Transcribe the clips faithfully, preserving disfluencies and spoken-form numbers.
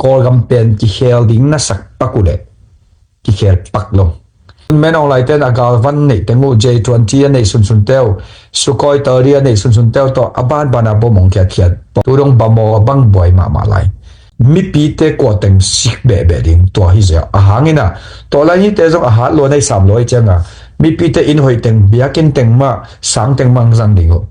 Kawlgam pen kikhel ding na sak pak uh leh kikhel pak lo. Min Aung Hlaing ten a galvan neih teng uh, J twenty a neih sunsun te uh, Sukhoi thirty a neih sunsun te uh tawh a banban a bom hong khiatkhiat. Tu dong bamaw a bang buai mahmah lai. Mipite kua teng sik behbeh ding tua hi zia. A hangin a, tua lai hite zong a hat lua nei sam lua hi cianga, mipite inn hoih teng, biakinn teng mah, sang teng mah hong zang ding uh.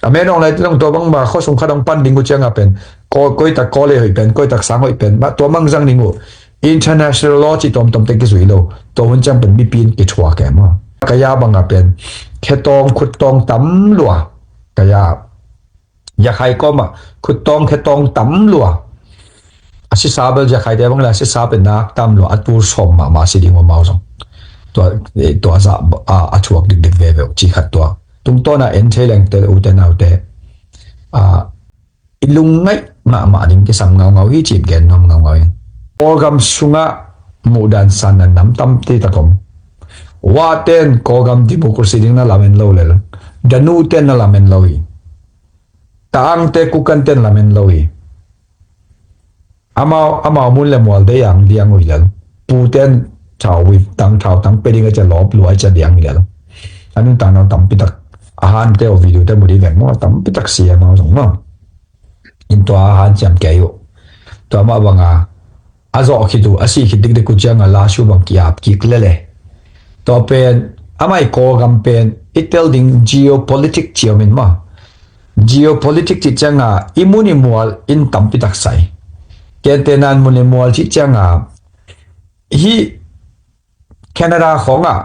A Min Aung Hlaing te zong tua bang mah khuasung khat hong pan ding uh cianga pen, ko-, koitak Kawl ei hoih pen, koitak sang hoih pen mah, tua mah hong zang ding uh. International law cih tuamtuam te kizui lo. Tua hun ciang pen mipi in kithuak e maw. Ka ya banga pen khetawng khuttawng tam lua. Ka ya Yakhai kawmah khuttawng khetawng tam lua. A sisa bel Yakhai te bang le a sisa pen nak tam lua. A tul sawm mahmah si ding uh amau zong. Tua, eh, tua zah a, a thuak dikdik veve uh cih khat tua. Tungtawna en thei leng te ute naute. A, i lungngaih mahmah ding kisam ngaungau hi cih gen nuam ngaungau hi. Kawlgam sungah muhdan sanna nam tampi tak om. Wa ten Kawlgam democracy ding na lamen lo lel. Danu ten na lamen lo hi. Taang te Kukan ten lamen lo hi. Amau, amau mun le mual dei ang diang uh hi lel. Pu ten thau wi tang thau tang pe ding a cia lawp lua a cia diang hi lel. A nuntakna tampi tak a han te uh video te mu ding veng maw tampi tak si amau zong maw. In tua a hanciam kei uh. Tua mah banga a zawh khit uh, a sih khit dikdik uh cianga lasu bang ki-ap kik lele. Tua pen, amah i Kawlgam pen, i tel ding geopolitic cia om in maw. Geopolitic cih cianga, i mun i mual in tampi tak sai. Kente nan mun i mual cih cianga, hi Canada khawngah,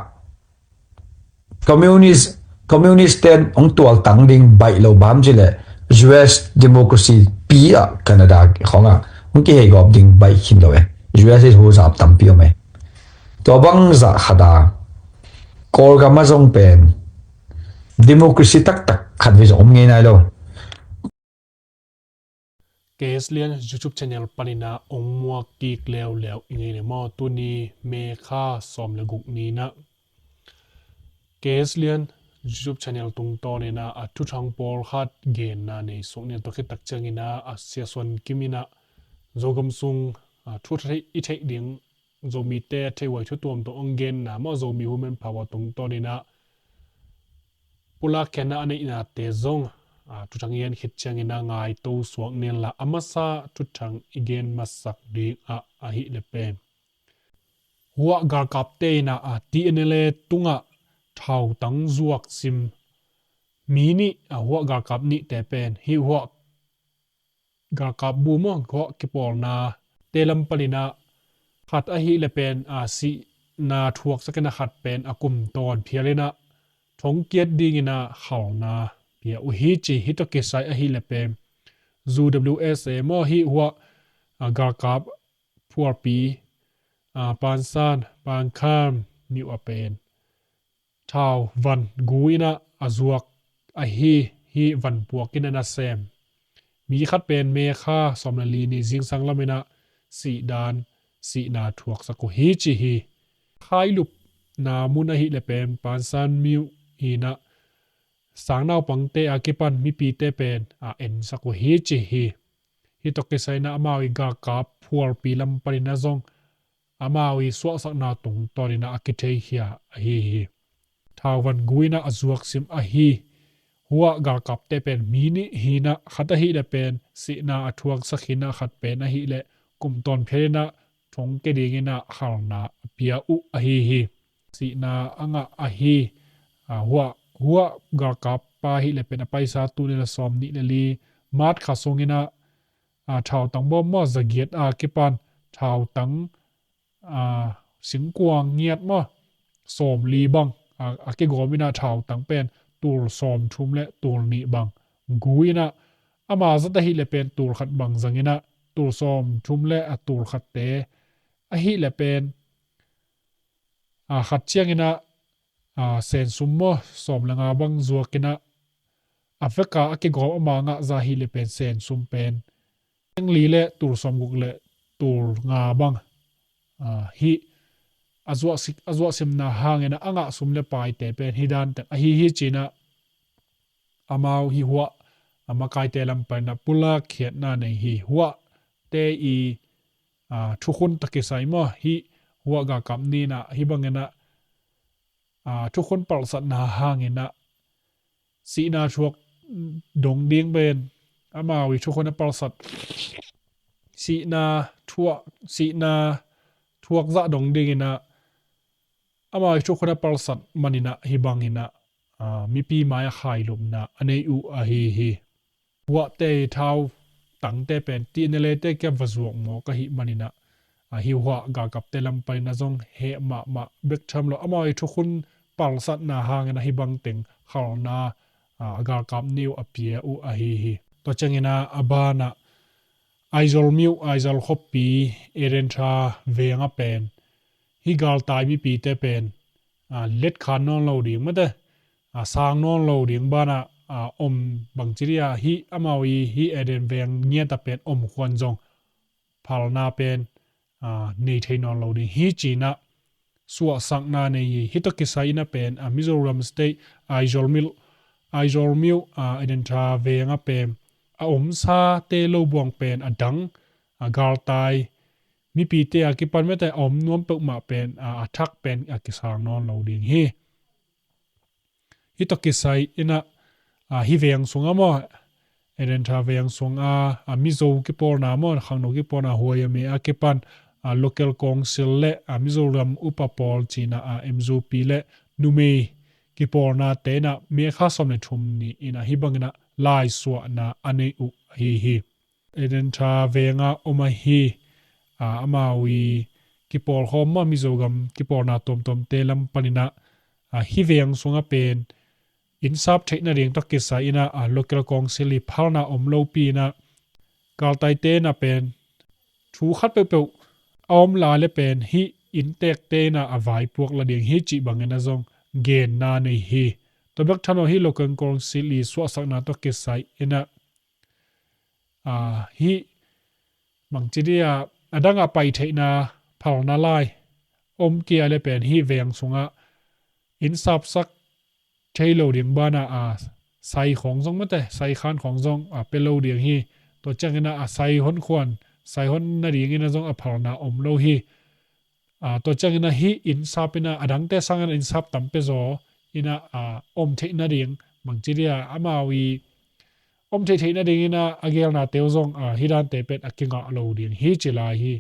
Communist, communist ten hong tualtang ding baih lo bam cileh U S democracy pi ah Canada khawngah hong kihei gawp ding baih khin lo e. U S is huzap tampi om e. Tua bang zah khat a Kawlgam a zong pen democracy taktak khat vei zong om ngei nai lo. K S Lian YouTube channel panina ong muak kik leuleu i ngei le maw tuni May kha sawm le guk nina. K S Lian YouTube channel tungtawnina a thuthang pawlkhat genna nei suk nia tua khitak ciangina a siasuan kimina Zogam sung a thu i theih ding Zomite a theih huai thu tuamtuam ong genna maw Zomi Women Power tungtawnina pulak khenna a neihnate zong a thuthang i gen khit ciangina ngaito suak nenla a masa thuthang i gen masak ding ah ahi le pen. Huah galkapte ina a T N L A tungah thautang zuak sim mi nih a huah galkap nihte pen hi huah galkap bu maw huah kipawlna te lam paninah khat ahi le pen a sihna thuaksakina khat pen a kum tawn phialinah thongkiat dingina khalna pia uh hi ci hi tawh kisai ahi le pen U W S A maw hi huah galkap phuarpi a Pansan Pangkham miuh a pen thau van gu inah a zuak ahi hi van puak inah na sem. Mi khat pen May kha sawm le li ni zingsang laminah sihdan sihna thuaksak uh hi ci hi. Khailupna mun ahi le pen Pansan miuh hinah sangnaupangte a kipan mipite pen a ensak uh hi ci hi. Hi tawh kisaina amau i galkap phuarpi lam panina zong amau i suahsakna tungtawninah a kitheikhia ahi hi. Thau van gu inah a zuak sim ahi huah galkapte pen mi nih hinah khat ahi le pen sihna a thuaksak hinah khat pen ahi le kum tawn phialinah thongkia dinginah khalna a pia uh ahi hi. Sihna a ngah ahi huah galkap pa ahi le pen a paisa tuni le sawm nih le li March kha sunginah thautang bawm maw zagiat a kipan thautang singkuang ngiat maw sawm li bang a kigawm inah thautang pen tul sawm thum le tul nih bang gu inah ama zat ahi le pen tul khat bang zanginah tul sawm thum le a tul khatte ahi le pen a khat cianginah a sensum maw sawm le nga bang zuakinah a veka a kigawm ama ngah za hi le pen sensum pen engli le tul sawm guk le tul nga bang hi a zuahsimna hanginah a ngah sum le paite pen hi dan teng ahi hi cinah amau hi huah a makaite lam panah pulak khiatna nei hi huah te i a, thukhun tawh kisai maw, hih huah galkap ni in ah hih bangin ah, a, thukhun palsatna hangin ah sihna thuak dong ding pen, amau ii thukhun a palsat, sihna thuak, sihna thuak zah dong dingin ah amau ii thukhun a palsat manin ah hih bangin ah, a, mipi mai-ah khailupna a nei uh ahi hi. Huahte ii thau tangte pen T N L A te kiang va zuak mawk ahih manin ah, a, hih huah galkapte lam panin ah zong heh mahmah bek tham lo, amau ii thukhun palsatna hangin ah hih bangteng khalna, a, galkap ni uh a pia uh ahi hi. Tua ciangin ah a banah Aizawl mi uh, Aizawl khuapi, Eden Tha veng ah pen hih galtai mipite pen, a, letkhan nawn lo ding mate, a, sang nawn lo ding banah, a, om, bangci dih a, hih amau ii hih Eden veng ngiat ah pen om khuan zong phalna pen, a, nei thei nawn lo ding hi ci-in ah suahsakna nei hi. Hih tawh kisai in ah pen, a, Mizoram State, Aizawl mi uh, Aizawl mi uh, a, Eden Tha veng ah pen a omsate lo buang pen a dang, a, galtai mipite a kipan mate a om nuam peuhmah pen, a, a thak pen a kisang nawn lo ding hi. Hih tawh kisai in ah, a, hih veng sungah maw, Eden Tha veng sungah, a, Mizo kipawlna maw, khangno kipawlna huai a me a kipan, a, local council le, a, Mizoram upa pawl ci-in ah, a, M U P le numei kipawlnate in ah May kha sawm le thum ni-in ah hih bangin ah laisuahna a nei uh ahi hi. Eden Tha veng ah om ahi, a, amau ii kipawlkhawm maw, Mizogam kipawlna tuamtuamte lam panin ah, a, hih veng sungah pen innsap theih nading tawh kisai in ah, a, local council ii phalna om lopi-in ah galtaite in ah pen thu khat peuhpeuh a om lai le pen hih inntekte in ah a vaipuak la ding hi cih bangin ah zong genna nei hi. Tua bek tham lo, hih local council ii suahsakna tawh kisai in ah, a, hih bangci dih a, a dang a pai theihna phalna lai om kei le pen hih veng sungah innsapsak thei lo ding banah, a, sai khawng zong mate, sai khan khawng zong, a, pia lo ding hi. Tua ciangin ah, a, sai hon khuan, sai hon nadingin ah zong a phalna om lo hi. A, tua ciangin ah hih innsap in ah a dangte sangin ah innsap tam pia zaw in ah, a, om theih nading, bangci dih a, amau ii om theih theih nadingin ah a gelnate uh zong, a, hih dante pen a kingah lo ding hi ci lai hi.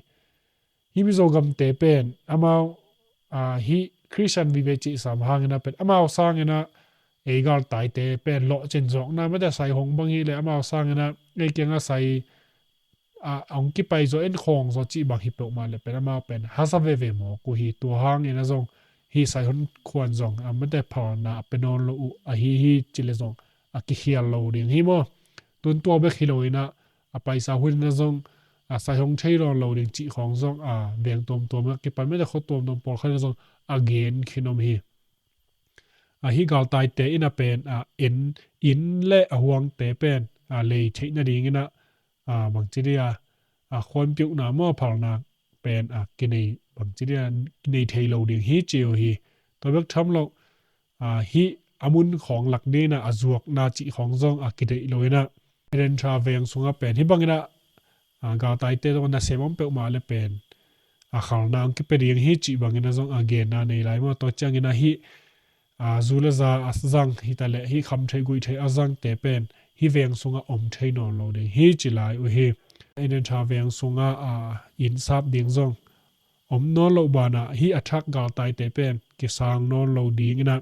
Hih Mizogamte pen amau, a, hih Christian vive cihsam hangin ah pen amau sangin ah ei galtaite pen lawhcin zawkna mate, sai hong bang hi leh amau sangin ah ei kiangah sai, a, hong kipai zaw, en khawng zaw cih bang hi peuhmah le pen amau pen hasa veve mawk uh hi. Tua hangin ah zong hih sai hon khuan zong, a, mate, phalna a pia nawn lo uh ahi hi ci le zong a kikhial lo ding hi maw. Tun tua bek hi lo in ah, a paisa hun in ah zong, a, sai hong thei nawn lo ding cih khawng zong, a, veng tuamtuam a kipan mate, khua tuamtuam pawlkhat in ah zong a gen khin om hi. A, hih galtaite in ah pen, a, inn, inn le a huangte pen, a, lei theih nadingin ah, a, bangci dih a, a, khuanpiuhna maw, phalna pen, a, kinei, bangci dih a, kinei thei lo ding hi ci uh hi. Tua bek tham lo, a, hih a mun khawng lak dingin ah a zuakna cih khawng zong a kideih lo in ah, Eden Tha veng sungah pen hih bangin ah, a, galtaite zong nasem om peuhmah le pen a khalna hong kipia ding hi cih bangin ah zong a genna nei lai maw. Tua ciangin ah hih, a, zu le za a zang hi ta leh hih kham theih guih theih a zangte pen hih veng sungah om thei nawn lo ding hi ci lai uh hi. Eden Tha veng sungah, a, innsap ding zong om nawn loh banah hih a thak galtaite pen kisang nawn lo dingin ah,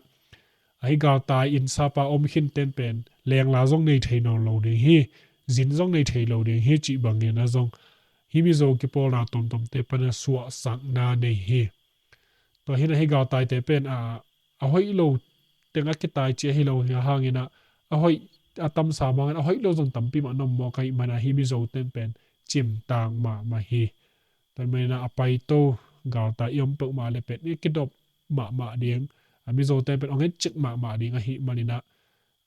a, hih galtai innsap a om khinten pen lengla zong nei thei nawn lo ding hi, zin zong nei thei lo ding hi cih bangin ah zong hih Mizo kipawlna tuamtuamte pan ah suahsakna nei hi. Tua hi in ah hih galtaite pen, a, a hoih lo teng a kitai cih ahi lo hi hangin ah, a hoih a tamsa mangin a hoih lo zong tampi mah na om mawk ahih manin ah hih Mizote pen cimtak mahmah hi. Tua manin ah a paito galtai i om peuhmah le pen i kidop mahmah ding, a, Mizote pen hong etcik mahmah ding ahih manin ah,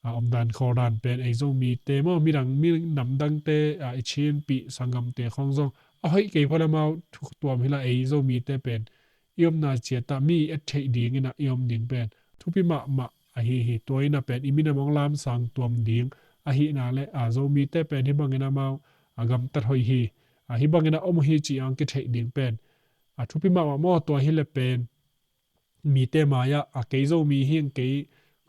a, omdan khawldan pen ei Zomite maw, midang, mi namdangte, a, i Chinpi sanggamte khawng zong a hoih kei pha le amau thu tuam hi la, ei Zomite pen i omna ciat ah mi i et theih dingin ah i om ding pen thupi mahmah ahi hi. Tua in ah pen i minam hong lamsang tuam ding ahihna le, a, Zomite pen hih bangin amau, a, gamtat hoih hi. Ahi bangin a om uh hi ci ang kitheih ding pen a thupi mahmah maw. Tua hi le pen mite mai-ah a kei Zomi hi ang, kei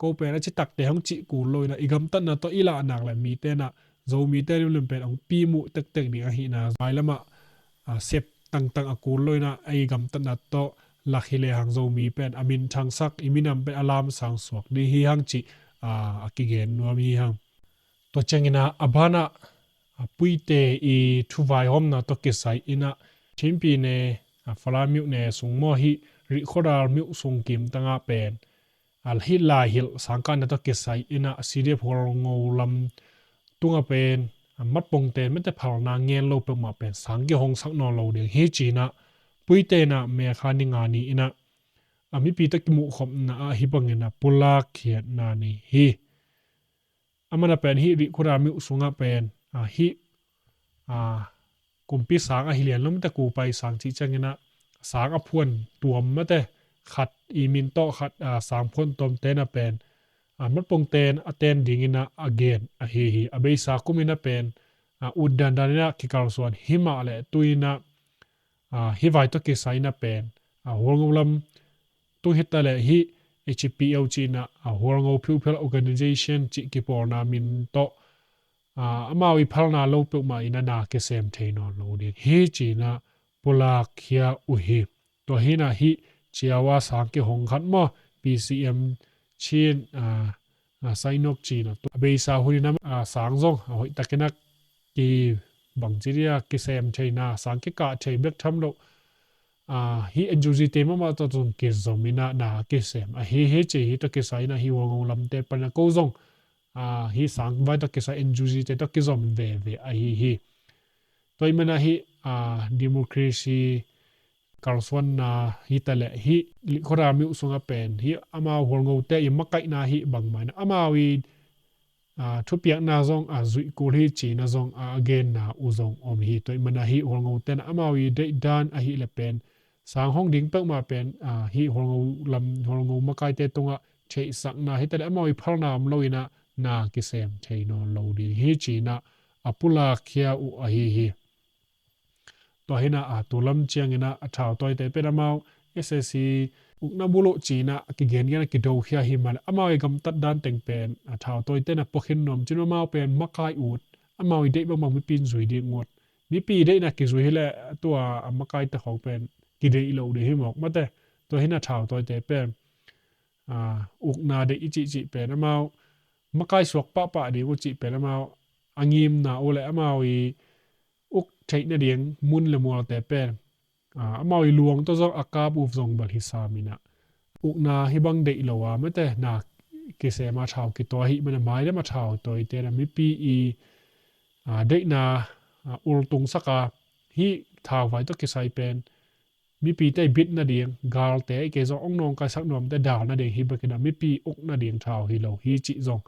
ko pen a citakte hong cih kul lo in a, i gamtatna tawh i lahnak le mite in a Zomite limlim pen hong pimuh tektek ding ahihna, vai lamah a sep tangtang a kul lo in a, a i gamtatna tawh lak hi le hang Zomi pen a minthangsak, i minam pen a lamsang suak ding hi hang cih a, a kigen nuam hi hang. Tua ciangin a, a banah a puite i thuvaihawmna tawh kisai in a, Chinpi ne, a Falam myone sung maw, hih Rihkhawdal myo sung kimtangah pen a hih laihilh sangkahna tawh kisai in a, CDF Hualngo lam tungah pen a matpongte mete phalna ngen lo peuhmah pen sang kihongsak nawn lo ding hi ci in a, puite in a May kha ni nga ni in a, a mipi tawh kimuhkhopna ah hih bangin a pulak khiatna nei hi. A mana pen hih Rihkhawdal myo sungah pen a hih a kumpi sang ahi lian lo mete, kupai sang cih ciangin a sang a phuan tuam mete, khat i min tawh khat a sang phuan tuamte in a pen a matpongte in a ten dingin a, a gen ahi hi. A beisa kum in a pen a ut dandan in a kikalsuan hi mah le tu in a, a hih vai tawh kisai in a pen a Hualngo lam tung hi ta le hih H P O ci in a, a Hualngo People's Organization cih kipawlna min tawh a, amau i phalna lo peuhmah in a na kisem thei nawn lo ding hi ci in a pulak khia uh hi. Tua hi in a hih ciau a sang kihong khat maw, P C M Chin a, a Sainok ci in a, a beisa hun in a, a sang zong a hoih takin a kibang ci dia kisem theihna, sang kikah thei bek tham lo a, hih N U G te mahmah tawh zong kizom in a na kisem ahi hi ci hi. Tua kisai in a hih Hualngo lamte pan a ko zong a, hih sang vai tawh kisai N U G te tawh kizom veve ahi hi. Tua ahih man a hih a, democracy kalsuanna hi ta le hih Rihkhawdal myo sungah pen hih amau Hualngote i makaihna hih bangmah in a amau i a, thupiakna zong a zuih kul hi ci in a zong a, a genna uh zong om hi. Tua ahih man a hih Hualngote in a amau i deih dan ahih le pen sang hong ding peuhmah pen a, hih Hualngo lam, Hualngo makaite tungah theihsakna hi ta le amau i phalna om lo in a na kisem thei nawn lo ding hi ci in a a pulak khia uh ahi hi. Tua hi in a, a, tu lam ciangin a, a thautawite pen amau S A C ukna bulh uh ci in a, a kigengen a kidokhia hi mah le amau i gamtat dan teng pen a thautawite in a puakhin nuam cin amau pen makai ut, amau i deih bangbang mipi in zui ding ut. Mipi i deihna kizui hi le tua a makaite khawng pen kideih lo ding hi mawk mate. Tua hi in a thautawite pen a, ukna deih i cihcih pen amau makai suak pahpah ding uh cih pen amau a ngimna uh le amau i uk theih nading mun le mualte pen a, amau i luang tawh zong a kap uh zong bal hi sam in a, ukna hih bang deih lo a mate na kisem a thau kitawi ahih man a maidam a thautawite in a mipi i a, deihna a, ultungsak a, hih thauvai tawh kisai pen mipite i bit nading, galte i kei zong ong nawngkaisak nuamte dal nading hi bek in a mipi uk nading thau hi lo hi cih zong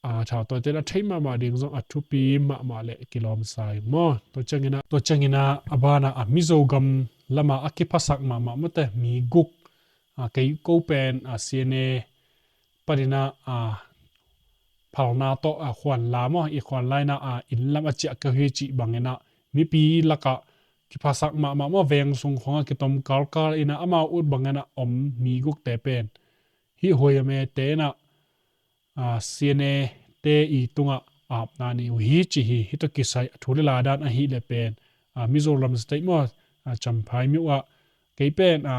a, thautawite in a theih mahmah ding zong a thupi mahmah le kilawm sa ing maw. Tua ciangin a, tua ciangin a, a ban a, a Mizo gam lam a a kiphasak mahmah mate mi guk a, kei ko pen a, C N A panin a, a, phalna tawh a, khuan la maw, i khuan la in a, a, inn lam a ciah ka hi cih bangin a, mipi lakah kiphasak mahmah maw, veng sung khawng a kitom kalkal in a, amau ut bangin a om mi gukte pen hih Huayame te in a, a, C N A te i tungah apna nei uh hi ci hi. Hih tawh kisai a thu le la dan ahih le pen a, Mizoram State maw, a, Champhai myo ah kei pen a,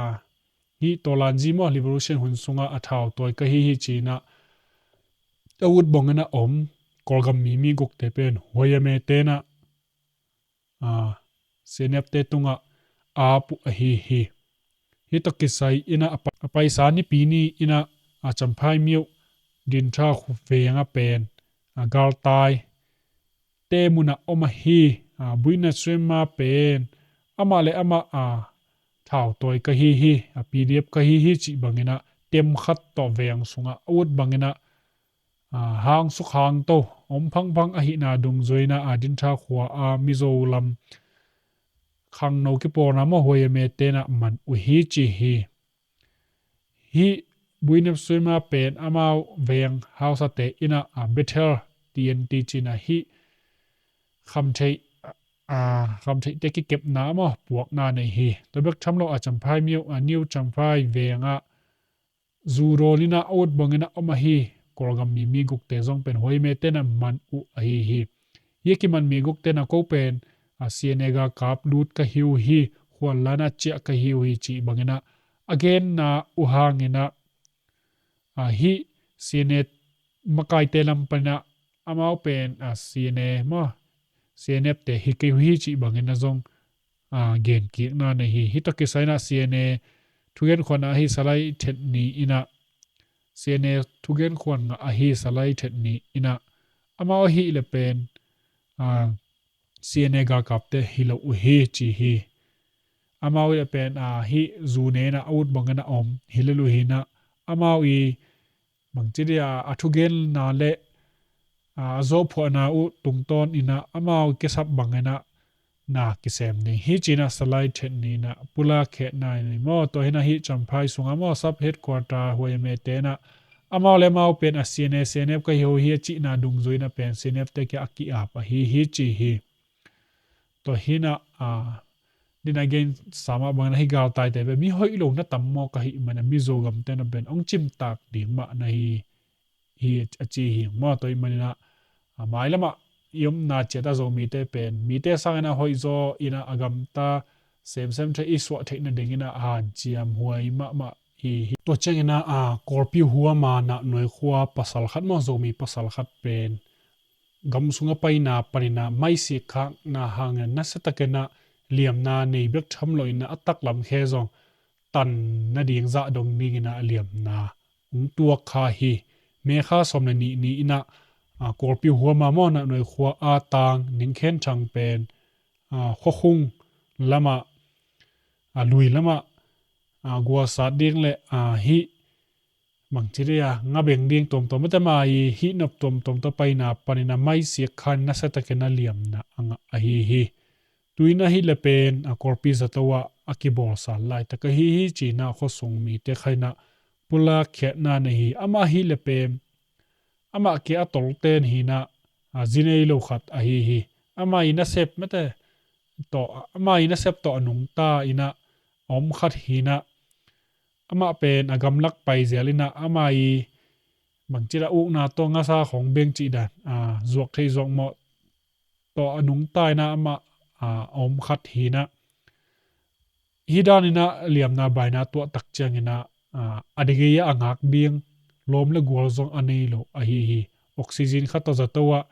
hih Tawlanzi maw, Revolution hun sungah a thautawi ka hi hi ci in a, a ut bangin a om Kawlgam mi mi gukte pen Huayame te in a, a, C N F te tungah ap uh ahi hi. Hih tawh kisai in a, a pa-, a paisa Nipi ni in a, a, Champhai myo Dintha khua veng a pen a, galtai te mun a om ahi, a, Buina Suema pen amah le amah a, thautawi ka hi hi, a, P D F ka hi hi cih bangin a, tem khat tawh veng sungah a ut bangin a, a, hang suk hang to om phangphang ahihna dungzui in a, a, Dintha khua a, Mizoram khangno kipawlna maw, Huayame te in a man uh hi ci hi. Hih Buina Suema pen amau veng hausate in a, a, Bethel T N T ci in a hih khamtheih, a, a, khamtheihte kikepna maw, puakna nei hi. Tua bek tham lo a Champhai myo, a New Champhai veng ah zu dawl in ah a ut bang in ah om ahi. Kawlgam mi, mi gukte zong pen huai mete na man uh ahi hi. Hi a kiman mi gukte na ko pen a C N A galkap lut ka hi uh hi, khual la in ah ciah ka hi uh hi cih bang in ah a genna uh hang in ah, a, hih C N A makaite lam pan in ah amau pen a C N A maw, C N F te hi kei uh hi cih bang in ah zong a, genkikna nei hi. Hih tawh kisai in ah C N A thugen khuan ngah ahi Salai Thet Ni in ah, C N A thugen khuan ngah ahi Salai Thet Ni in ah, amau ahih leh pen, a, C N A galkapte hi lo uh hi ci hi. Amau ahih leh pen, a, hih zu ne in ah a ut bang in ah om hi lel uh hi in ah, amau i bangci dia a thugenna le, a, a zawhphuahna uh tungtawn in ah amau kisap bang in ah na kisem ding hi ci in ah Salai Thet Ni in ah pulak khiatna nei maw. Tua hi in ah hih Champhai sung ah maw, sub headquarter huai mete in ah amau le amau pen a C N A, C N F ka hi uh hi a cihna dungzui in ah pen C N F te kiang a ki-ap ahi hi ci hi. Tua hi in ah, a, nidang a gen sa mah bang in ah hih galtaite pen mi hoih lo na tam maw ka hih man in ah Mizo gamte na pen hong cimtak ding mah na hi hi a ci hi maw. Tua ahih man in ah, a, mailam ah i omna ciat ah Zomite pen mite sang in ah hoihzaw in ah a gamta semsem theih, i suah theih nading in ah hanciam huai mahmah hi hi. Tua ciang in ah, a, Kawlpi huam a Nahnoi khua pasal khat maw, Zomi pasal khat pen gam sung a paina pan in ah maisik khakna hang in ah nasia tak in ah liamna nei bek tham lo in ah a taklam khe zong tan nading zah dong ding in ah liamna hong tuak kha hi. May kha sawm le nih ni in ah, a, Kawlpi huam a maw, Nahnoi khua a tang Neng Khen Thang pen, a, khuakhung lam ah, a, lui lam ah, a, gualsat ding le, a, hih bangci dia nga beng ding tuamtuam mate, amah i hih nop tuamtuam tawh paina pan in ah maisik kha in ah nasia tak in ah liamna a ngah ahi hi. Tu in ah ahih leh pen, a, Kawlpi zato ah a kibawlsal laitak ahi hi ci in ah khuasung mite kha in ah pulak khiatna nei hi. Amah ahih leh pen amah kiang a tolten hi in ah, a, zi nei lo khat ahi hi. Amah i nasep mate tawh, amah i nasep tawh a nungta in ah a om khat hi in ah, amah pen a gamlak pai zel in ah amah i bangci dia ukna tawh ngasa khong beng cih dan, a, zuak theih zuak mawh tawh a nungta in ah amah, a, a om khat hi in ah, hih dan in ah liamna baina tuah tak ciang in ah, a, a degei ah a ngak ding lawm le gual zong a nei lo ahi hi. Oxygen khat tawh zato ah,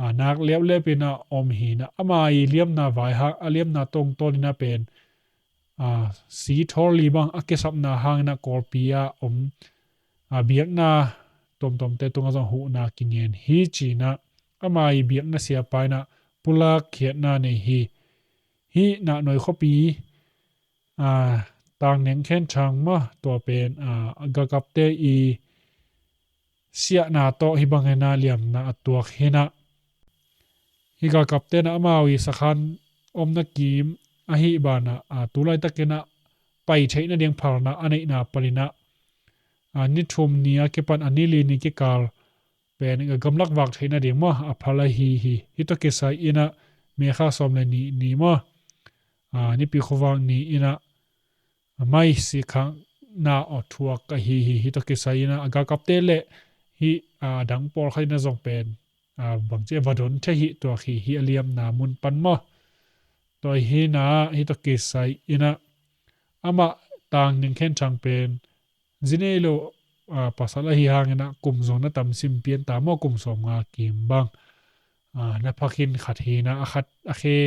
a, nak leplep in ah om hi in ah, amah i liamna vai hang, a liamna tungtawn in ah pen, a, si thawr li bang a kisapna hang in ah Kawlpi ah om, a, biakna tuamtuamte tung ah zong huhna kingen hi ci in ah amah i biakna siapa in ah pulak khiatna nei hi. Hih Nahnoi khuapi, a, tang Neng Khen Thang maw, tua pen, a, galkapte i siahna tawh hih bang in ah liamna a tuak hi in ah, hih galkapte in ah amau i sakhan omna kim ahih ban ah, a, tu laitak in ah pai theih nading phalna a neihna pan in ah, a, ni thum ni a kipan a ni li ni kikal pen a gamlak vak theih nading maw a phal ahi hi. Hih tawh kisai in ah May kha sawm le nih ni maw, a, Nipi Khuavak ni in ah a maisik khakna a thuak ahi hi. Hih tawh kisai in ah a galkapte le hih, a, dang pawlkhat in ah zong pen, a, bangci a va don thei hi tuak hi, hih a liamna mun pan maw. Tua hi in ah hih tawh kisai in ah amah tang Neng Khen Thang pen zi nei lo, a, pasal ahi hang in ah kum zong na tam sim pian ta maw, kum sawmnga kim bang, a, na pha khin khat hi in ah a khat a khe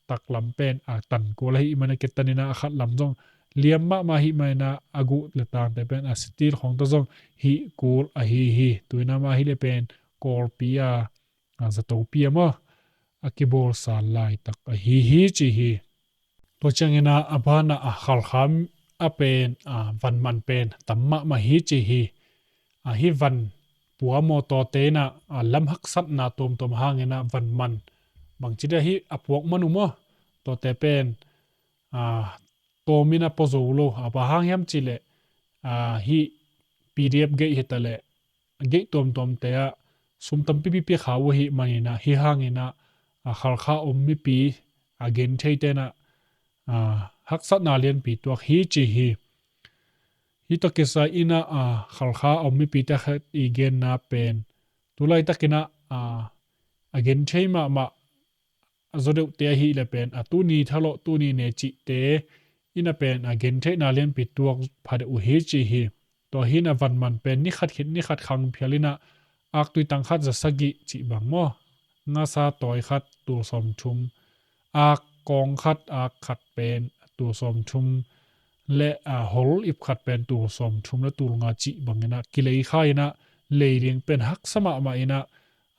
taklam pen, a, tan kul ahih man a kitan in ah a khat lam zong liam mahmah ahih man in ah a guh le tangte pen, a, sitil khong tawh zong hih kul ahi hi. Tu in ah amah ahih leh pen Kawlpi a, a, zatopi a maw a kibawlsal laitak ahi hi ci hi. Tua ciang in ah a ban ah a Khalkha ah pen, a, van man pen tam mahmah hi ci hi. A, hih van pua maw, tawte in ah, a, lam haksatna tuamtuam hang in ah van man, bangci dia hih a puak man uh maw, tawte pen, a, tawm in ah pua zo lo. A, bang hang hiam cih leh, a, hih P D F gate hi ta leh gate tuamtuamte ah sum tampipi pia kha uh ahih man in ah, hih hang in ah, a Khalkha om mipi a gentheite in ah, a, haksatna lianpi tuak hi ci hi. Hi tawh kisai in ah, a, Khalkha om mipite khat i genna pen tu laitakin ah, a, a genthei mahmah a zaw deuhte ahih leh pen a tuni thalawh tuni ne cihte in ah pen a gentheihna lianpi tuak pha deuh uh hi ci hi. Tua hi in ah vanman pen ni khat khit ni khat khang phial in ah aktui tang khat za sagih cih bang maw, ngasa tawi khat tul sawmthum, ak kawng khat, ak khat pen tul sawmthum le, a, hol ip khat pen tul sawmthum le tul nga cih bangin ah kilei kha in ah lei ding pen haksa mahmah in ah,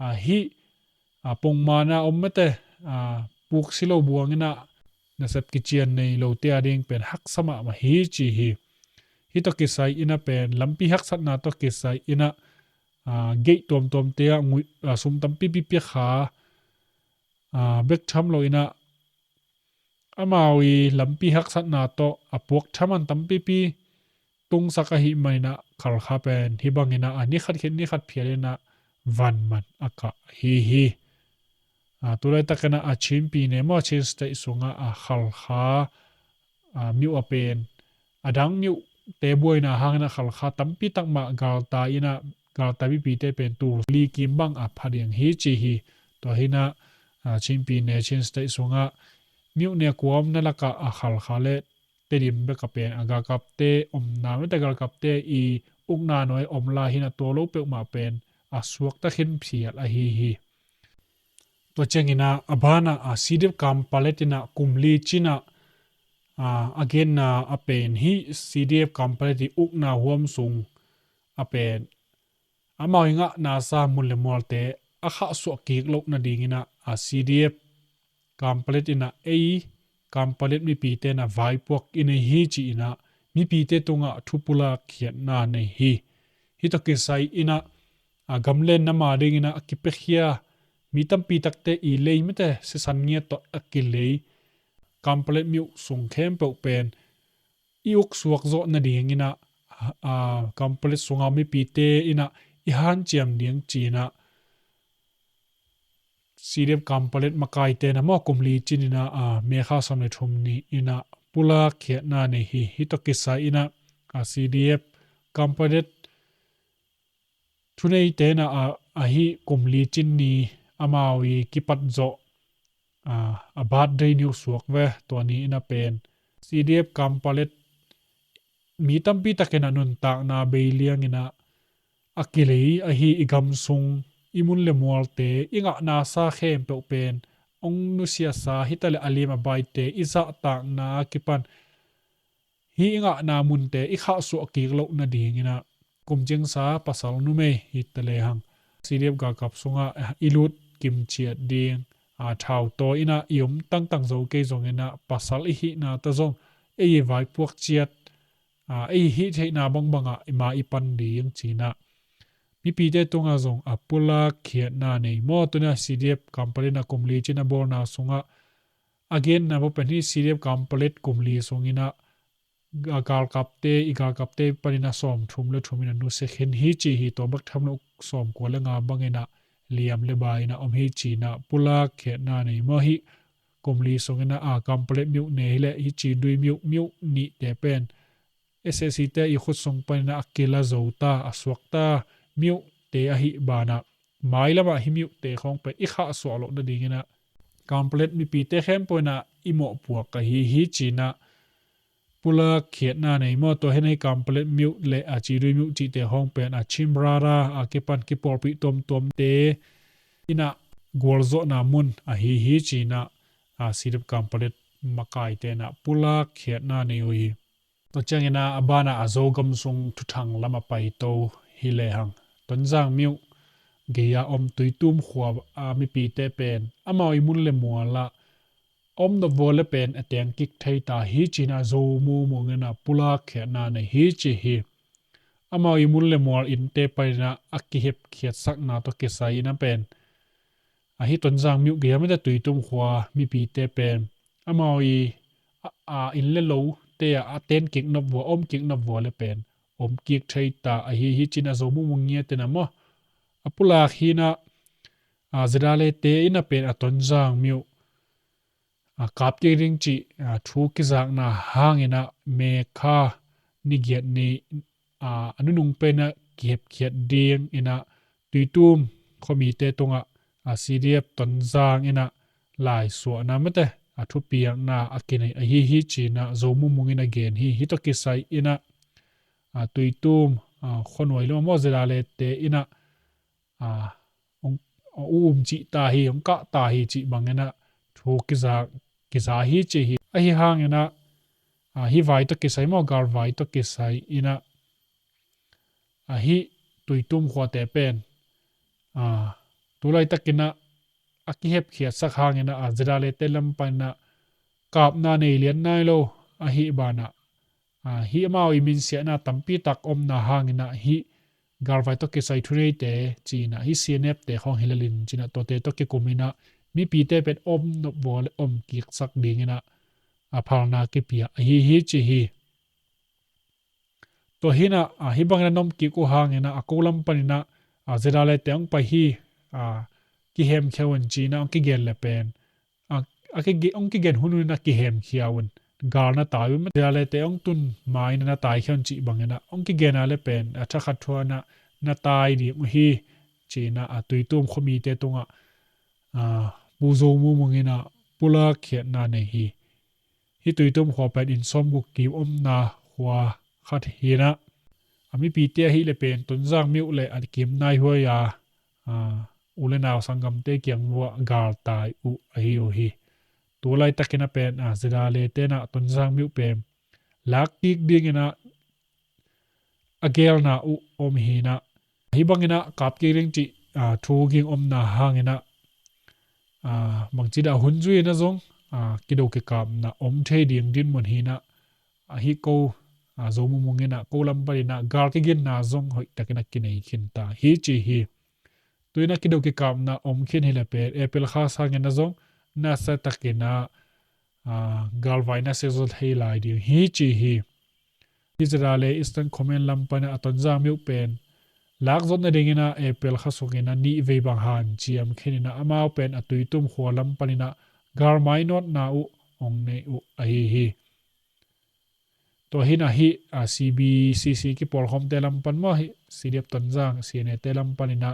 a, hih, a, pongmana om mete, a, puk si lo buang in ah nasep kician nei lote a ding pen haksa mahmah hi ci hi. Hi tawh kisai in ah pen lampi haksatna tawh kisai in ah, a, gate tuamtuamte ah ngui, a, sum tampipi pia kha, a, bek tham lo in ah amau i lampi haksatna tawh a puak thaman tampipi tungsak ahih manin ah Khalkha pen hi bangin ah a ni khat khit ni khat phial in ah vanman a kah hi hi. A, tu laitakin ah a Chin pyine maw, Chin State sungah a Khalkha, a, myuh a pen a dang myuhte buaina hangin ah Khalkha tampi tak mah galtai in ah, galtai mipite pen tul li kim bang a pha ding hi ci hi. Tua hi in ah, a, Chin pyine, Chin State sungah myuh ne kua omna lakah a Khalkha le Tedim bek a pen a galkapte omna, mete galkapte i ukna nuai om lai hi in ah tua lo peuhmah pen a suakta khin phial ahi hi. Tua ciangin ah a banah, a, C D F Kanpetlet in ah kum li cin ah, a, a genna a pen hih C D F Kanpetlet i ukna huam sung a pen amau i ngahna sa mun le mualte a khahsuah kik loh nadingin ah, a, C D F Kanpetlet in ah ei Kanpetlet mipite in ah vaipuak i nei hi ci in ah mipite tungah thu pulak khiatna nei hi. Hi tawh kisai in ah, a, gamlen nam a dingin ah a kipiakhia mi tampi takte i lei mete sisan ngiat tawh a kilei Kanpetlet myuh sung khempeuh pen i uk suak zawh nadingin ah, a, Kanpetlet sunga mipite in ah i hanciam ding ci in ah C D F Kanpetlet makaite in ah maw kum li cin in ah, a, May kha sawm le thum ni in ah pulak khiatna nei hi. Hi tawh kisai in ah, a, C D F Kanpetlet thuneite in ah, a, ahi kum li cin ni amau i kipat zawh, a, a birthday ni uh suak ve, tua ni in ah pen C D F Kanpetlet mi tampi takin ah nuntakna bei liangin ah a kilei ahi i gam sung i mun le mualte i ngahna sa khempeuh pen hong nusiasa hi ta le a liam a baite i zahtakna a kipan hih i ngahna munte i khahsuah kik loh nadingin ah kum ciangsa pasal numei hi ta lehang C D F galkap sungah i lut kimciat ding, a, thau tawi in ah i om tangtang zo kei zongin ah pasal i hihna ta zong ei i vaipuak ciat, a, ei hih theihna bangbangah i ma i pan ding ci in ah mipite tungah zong a pulak khiatna nei maw. Tu in ah C D F Kanpetlet in ah kum li cin a bawlna sungah a genna maw pen hih C D F Kanpetlet kum li sungin ah a galkapte, i galkapte panin ah sawmthum le thum in a nusia khin hi ci hi. Tua bek tham lo sawmkua le nga bangin ah liam le bai in ah om hi ci in ah pulak khiatna nei maw. Hih kum li sungin ah, a, Kanpetlet myuh ne hi leh hih Cindui myuh, myuh nihte pen S A C te i khut sung panin ah a kila zo ta, a suak ta myuhte ahih banah mailamah hih myuhte khawng pen i khahsuah loh nadingin ah Kanpetlet mipite khempeuh in ah i mawhpuak ahi hi ci in ah pulak khiatna nei maw. Tua hi in ah hih Kanpetlet myuh le a Cindui myuh cihte khawng pen a Chin Brother a kipan kipawlpih tuamtuamte in ah gualzawhna mun ahi hi ci in ah, a, C D F Kanpetlet makaite in ah pulak khiatna nei uh hi. Tua ciangin ah a banah a Zogam sung thuthang lam a paito hi lehang Tonzang myuh gei-a om Tuitum khua a mipite pen amau i mun le mualah a om nop vua le pen a teng kik thei ta hi ci in ah zo mumung in ah pulak khiatna nei hi ci hi. Amau i mun le mual innte panin ah a kihep khiatsakna tawh kisai in ah pen ahi Tonzang myuh gei-a mite Tuitum khua mipite pen amau i, a, a inn le lote ah a ten kik nop vua, om kik nop vua le pen om kik thei ta ahi hi ci in ah zo mumung ngiat in ah maw. A pulak hi in ah a, ZRA te in a pen a Tonzang myo a, kap kik ding cih, a, thu kizakna hangin a, May kha ni giat ni, a, a nunung pen a kihepkhiat dingin a, Tuitum khuamite tungah, a, CDF Tonzang in a laisuahna mate, a, thupiakna a kinei ahi hi ci-in a, Zo Mung Mung in a gen hi. Hih tawh kisai in a, a, Tuitum, a, khuanuai lam ah maw ZRA te in a, a, hong, a, um cih ta hi, hong kah ta hi cih bangin a, thu kiza, kiza hi ci hi. Ahi hangin a, a, hih vai tawh kisai maw, galvai tawh kisai in a, a, hih Tuitum khuate pen, a, tu laitakin a, a kihepkhiatsak hangin a, a, ZRA te lam panin a, kapna nei lian nai lo, ahi banah, a, hih amau i minsiahna tampi tak omna hangin a, hih galvai tawh kisai thuneite ci-in a, hih CNF te khawng hi lel in ci-in a, tuate tawh kikum in a, mipite pen om nop vua le om kiksak dingin a, a, phalna kipia ahi hi ci hi. Tua hi-in a, a, hih bangin a na om kik uh hangin a, a ko lam panin a, a, ZRA te hong pai hi, a, kihemkhia un ci-in a, hong kigen le pen, a, a kige-, hong kigen hun hun in a kihemkhia un, gal na tai un, ZRA te hong tun ma-in a na taikhia un cih bangin a, hong kigen a le pen, a, thakhat thuan a na tai ding uh hi ci-in a, a, Tuitum khuamite tungah, a, Pu Zo Mung Mung in a, pulakkhiatna nei hi. Hih Tuitum khua pen inn sawmguk kim omna khua khat hi-in a, a, mipite ahih le pen Tonzang myo le a kim naihuai a, a, u le nau sanggamte kiang uah galtai uh ahi uh hi. Tu laitakin a pen, a, ZRA te in a Tonzang myo pen lak kik dingin a, a gelna uh om hi-in a, hih bangin a kap kik ding cih, a, thu ging omna hangin a, a, bangci dah hun zui in a zong, a, kido kikapna om thei ding dinmun hi-in a, a, hih ko, a, Zo Mung Mung in a, ko lam panin a, gal kiginna zong hoihtakin a kinei khin ta hi ci hi. Tu-in a kido kikapna om khin hi le pen, April kha sangin a zong, nasa takin a, a, galvai na sek zaw thei lai ding hi ci hi. Hih ZRA le Eastern Command lam panin a Tonzang myo pen lak zawh nadingin a April kha sungin a nih vei bang hanciam khin in a, amau pen a Tuitum khua lam panin a gal mainawtna uh hong nei uh ahi hi. Tua hi-in a hih, a, CBCC kipawlkhawmte lam pan maw, hih CDF Tonzang, CNA te lam panin a,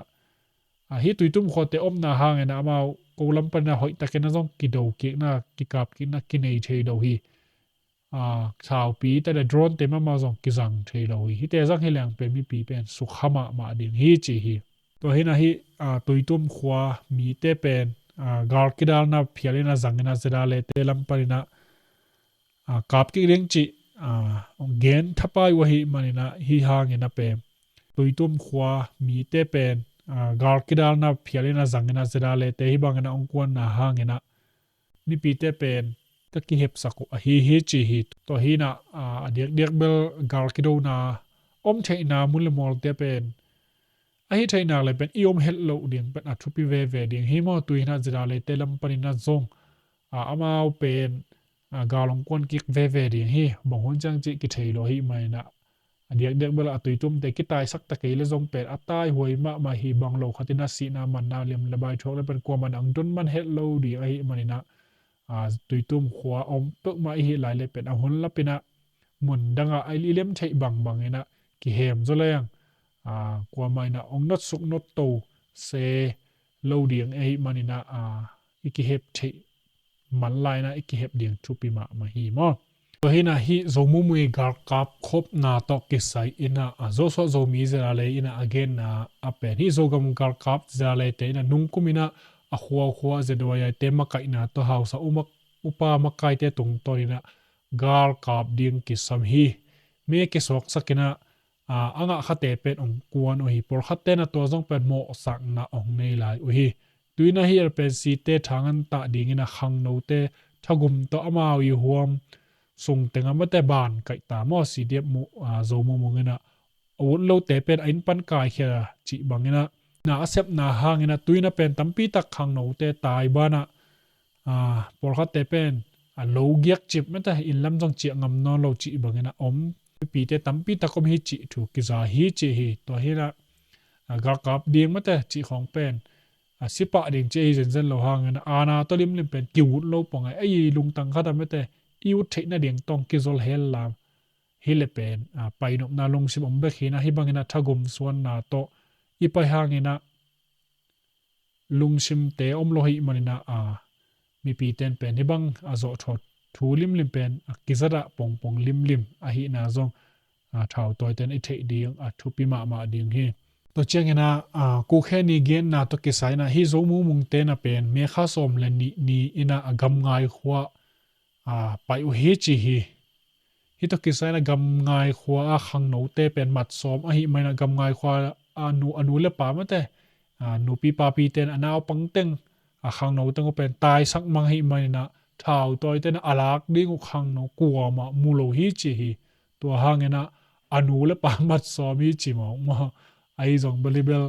a, hih Tuitum khuate omna hangin a amau ko lam panin a hoihtakin a zong kido kikna, kikap kikna kinei thei lo hi. A, thaupi te le drone te mahmah zong kizang thei lo hi. Hihte zang hi leng pen mipi pen sukha mahmah ding hi ci hi. Tua hi-in a hih, a, Tuitum khua mite pen, a, gal kidalna phial in a zangin a ZRA te lam panin a, a, kap kik ding cih, a, gen thapai uh ahih manin a, hih hangin a pen Tuitum khua mite pen, a, gal kidalna phial in a zangin a ZRA te hih bangin a hong kuanna hangin a mipite pen ka kihepsak uh ahi hi ci hi. Tua hi-in a, a, a diakdiak bel gal kidona om theihna mun le mualte pen ahi theih nak le pen i om het loh ding pen a thupi veve ding hi maw. Tu-in a ZRA te lam panin a zong, a, amau pen, a, gal hong kuan kik veve ding hi. Bang hun ciang cih kithei lo ahih manin a, a diakdiak bel a Tuitumte kitaisak ta kei le zong pen a taihuai mahmah hi. Bang lo khatin a sihna manna liam le bai thuak le pen kuaman ang don man het lo ding ahih manin a, a, Tuitum khua om peuhmah i hih lai le pen a hun lapin a mun dangah a i lem theih bangbangin a kihem zaw leng, a, kuamah in a hong notsak notto se lo ding ahih manin a, a, i kihep theih man lai in a i kihep ding thupi mahmah hi maw. Tua hi-in a hih Zo Mung Mung i galkap khopna tawh kisai in a, a, Zo suah Zomi ZRA in a a genna a pen hih Zogam galkap ZRA te in a nungkum in a a khuakhua ZYA te makaihna tawh hausa umak upa makaite tungtawn in a galkap ding kisam hi. Mi kisuaksak in a, a, a ngah khate pen hong kuan uh hi. Pawlkhatte in a tua zong pen mawhsakna hong nei lai uh hi. Tu-in a hih L P C te thangan tah dingin a khangnote thagum tawh amau i huam sung tengah mate ban kaih ta maw, CDF mu, a, Zo Mung Mung in a a ut lote pen a inn pan kaikhia cih bangin a na a sepna hangin a tu-in a pen tampi tak khangnote tai banah, a, pawlkhatte pen a lo giak cip mate inn lam zong ciah ngam nawn lo cih bangin a om mipite tampi tak om hi cih thu kiza hi cih hi. Tua hi-in a, a, galkap ding mate cih khawng pen a, si pah ding ci ahi zenzen lo hangin a, aana tawh limlim pen ki-ut lo pong a, ei lungtang khat a mete i ut theih nading tawh kizol hel lam. Hi le pen, a, painopna lungsim om bek hi na, hih bangin a thagum suanna tawh i pai hangin a lungsimte om lo hi manin a, a, mipi ten pen hih bang a zawh thawh thu limlim pen a kizadah pongpong limlim ahihna zong, a, thautawi ten i theih ding a thupi mahmah ding hi. Tua ciangin a, a, kukhe ni genna tawh kisai in a hih Zo Mu Mung ten a pen May kha sawm le nih ni in a, a, Gamngai khua, a, pai uh hi ci hi. Hih tawh kisai in a Gamngai khua a khangnote pen mat sawm ahih manin a Gamngai khua a nu, a nu le pa mate, a, nupi papi ten a naupang teng, a, khangno teng uh pen taisak mang ahih manin a thautawi ten a lak ding uh khangno kuamah mu lo hi ci hi. Tua hangin a, a nu le pa mat sawm hi ci mawk maw. Ahi zong bel hi bel,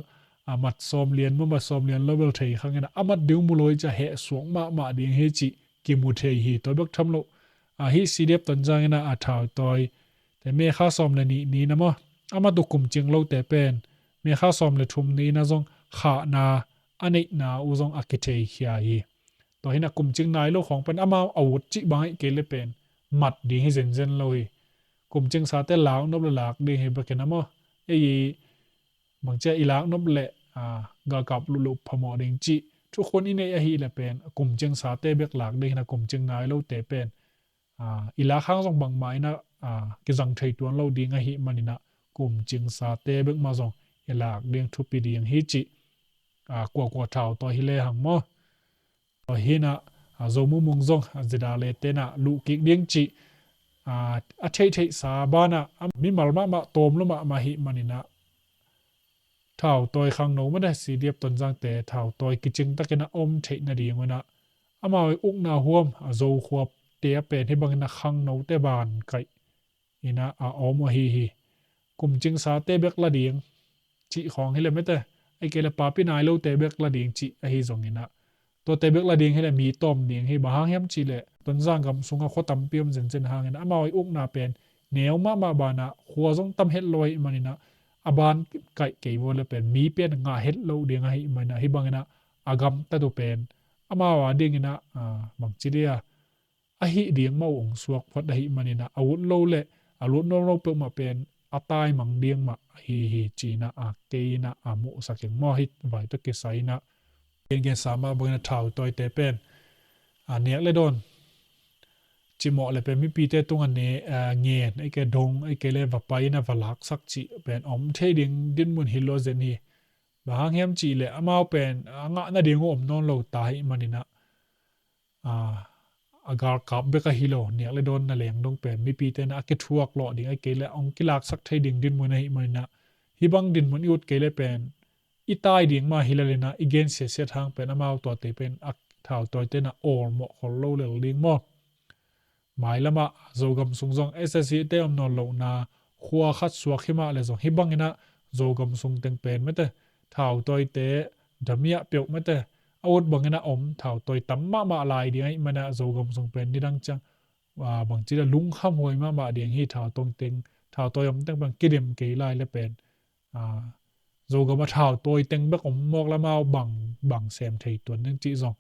a, mat sawm lian maw, mat sawm lian lo bel thei khangin a, a mat ding uh mu lo hi ci a heh suak mahmah ding hi ci kimu thei hi. Tua bek tham lo, a, hih C D F Tonzang in a, a thautawi te May kha sawm le nih ni in a maw, a mat uh kumcing lote pen May kha sawm le thum ni in a zong khahna a neihna uh zong a kitheikhia hi. Tua hi in a kumcing nai lo khawng pen amau a ut cih bang ahih kei le pen mat ding hi zenzen lo hi. Kumcingsate laknop le lak ding hi bekin a maw. Ei bangci a i laknop le, a, galkap luh loh phamawh ding cih thukhun i neih ahih le pen kumcingsate bek lak ding hi in a kumcing nai lote pen, a, i lak hang zong bangmah in a, a, kizang thei tuan lo ding ahih manin a kumcingsate bek mah zong i lak ding thupi ding hi cih, a, kuakua thautawi hi le hang maw. Tua hi in a, a, Zo Mu Mung zong, a, zida le ten a luh kik ding cih, a, a theihtheihsa ban a, a, mimal mahmah tawm lo mahmah ahih manin a thautawi khangno mate C D F Tonzangte thautawi kicing takin a om theih nading un a, amau i ukna huam, a, Zo khuate a pen hih bangin a khangnote ban kaih in a, a om ahi hi. Kumcingsate bek la ding cih khawng hi le mete, ahih kei le papi nai lote bek la ding cih ahi zongin a, tuate bek la ding hi le mi tawm ding hi. Bang hang hiam cih le Tonzang gam sungah khua tampi om zenzen hangin a, amau i ukna pen neu mahmah ban a, khua zong tam het lo ahih manin a, a ban kaih kei vua le pen mi pen ngah het lo ding ahih manin a, hih bangin a, a gamtat uh pen amau a dingin a, a, bangci dia ahih ding mah uh hong suak phot ahih manin a, a ut lo le a lut nuam lo peuhmah pen a taimang ding mah ahi hi ci in a, a, kei in a, a, muhsak ing maw. Hih vai tawh kisai in a gengensa mah bangin a thautawite pen, a, nek le dawn cimawh le pen mipite tungah ne, a, ngen, ahih kei dong, ahih kei le va pai in a va laksak cih pen om thei ding dinmun hi lo zen hi. Bang hang hiam cih le amau pen a ngah nading uh om nawn lo ta ahih manin a, a, a galkap bek ahi lo, nek le dawn na leng dong pen mipite in a kithuak lawh ding, ahih kei le hong kilaksak thei ding dinmun ahih manin a, hih bang dinmun i ut kei le pen i tai ding mah hi lel in a, i gen siatsiat hang pen amau tuate pen a thautawite in a awlmawh khol lo lel ding maw. Mailam ah Zogam sung zong S S C te om nawn lohna khua khat suak hi mah le zong hih bangin a Zogam sung teng pen mete, thautawite, damiah peuh mete, a ut bangin a om thautai tam mahmah lai ding ahih manin a Zogam sung pen nidang ciang, a, bangci le lungkham huai mahmah ding hi. Thautawite teng, thautawi om teng pen kidim kei lai le pen, a, Zogam a thautawi teng bek om mawk le amau bang, bang sem thei tuan ding cih zong,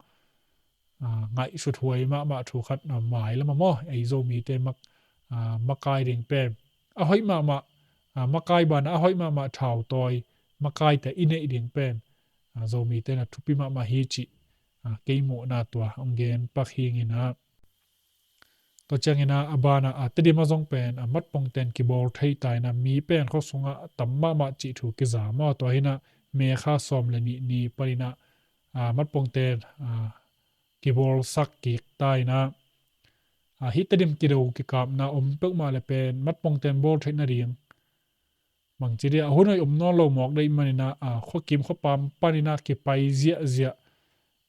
a, ngaihsut huai mahmah thu khat, a, mailam ah maw, ei Zomite mak, a, makai ding pen a hoih mahmah, a, makai ban a hoih mahmah thautawi makaite i neih ding pen, a, Zomite in a thupi mahmah hi cih, a, kei muhna tua hong gen pak hi ing in a. Tua ciangin a, a ban a, a, Tedim ah zong pen, a, matpongten kibawl thei ta in a, mi pen khua sungah a tam mahmah cih thu kiza maw. Tua hi in a, May kha sawm le nih ni panin a, a, matpongten, a, kibawlsak kik ta in a, a, hih Tedim kido kikapna om peuhmah le pen matpongten bawl theih nading bangci dia, a hun hoih om nawn lo mawk deih manin a, a, khuakim khuapam panin a kipai ziahziah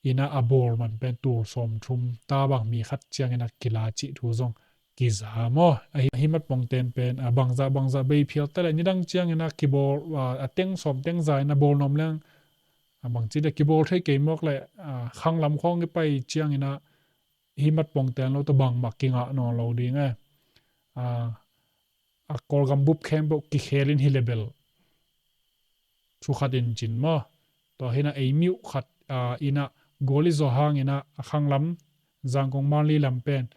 in a, a bawl man pen tul sawmthum ta bang mi khat ciangin a kila cih thu zong kiza maw. Ahi, ahi matpongten pen, a, bangzah bangzah bei phial ta le nidang ciangin a kibawl, a, a teng sawm teng za in a bawl nuam leng, a, bangci dia kibawl thei kei mawk le, a, khanglam khawng i pai ciangin a hih matpongten lo tawh bangmah kingah nawn lo ding e. A, a Kawlgam bup khempeuh kikhel in hi le bel thu khat in cin maw. Tua hi in a ei mi uh khat ah, inah goal i zawh hang inah a khanglam, Zangkong Manli lam pen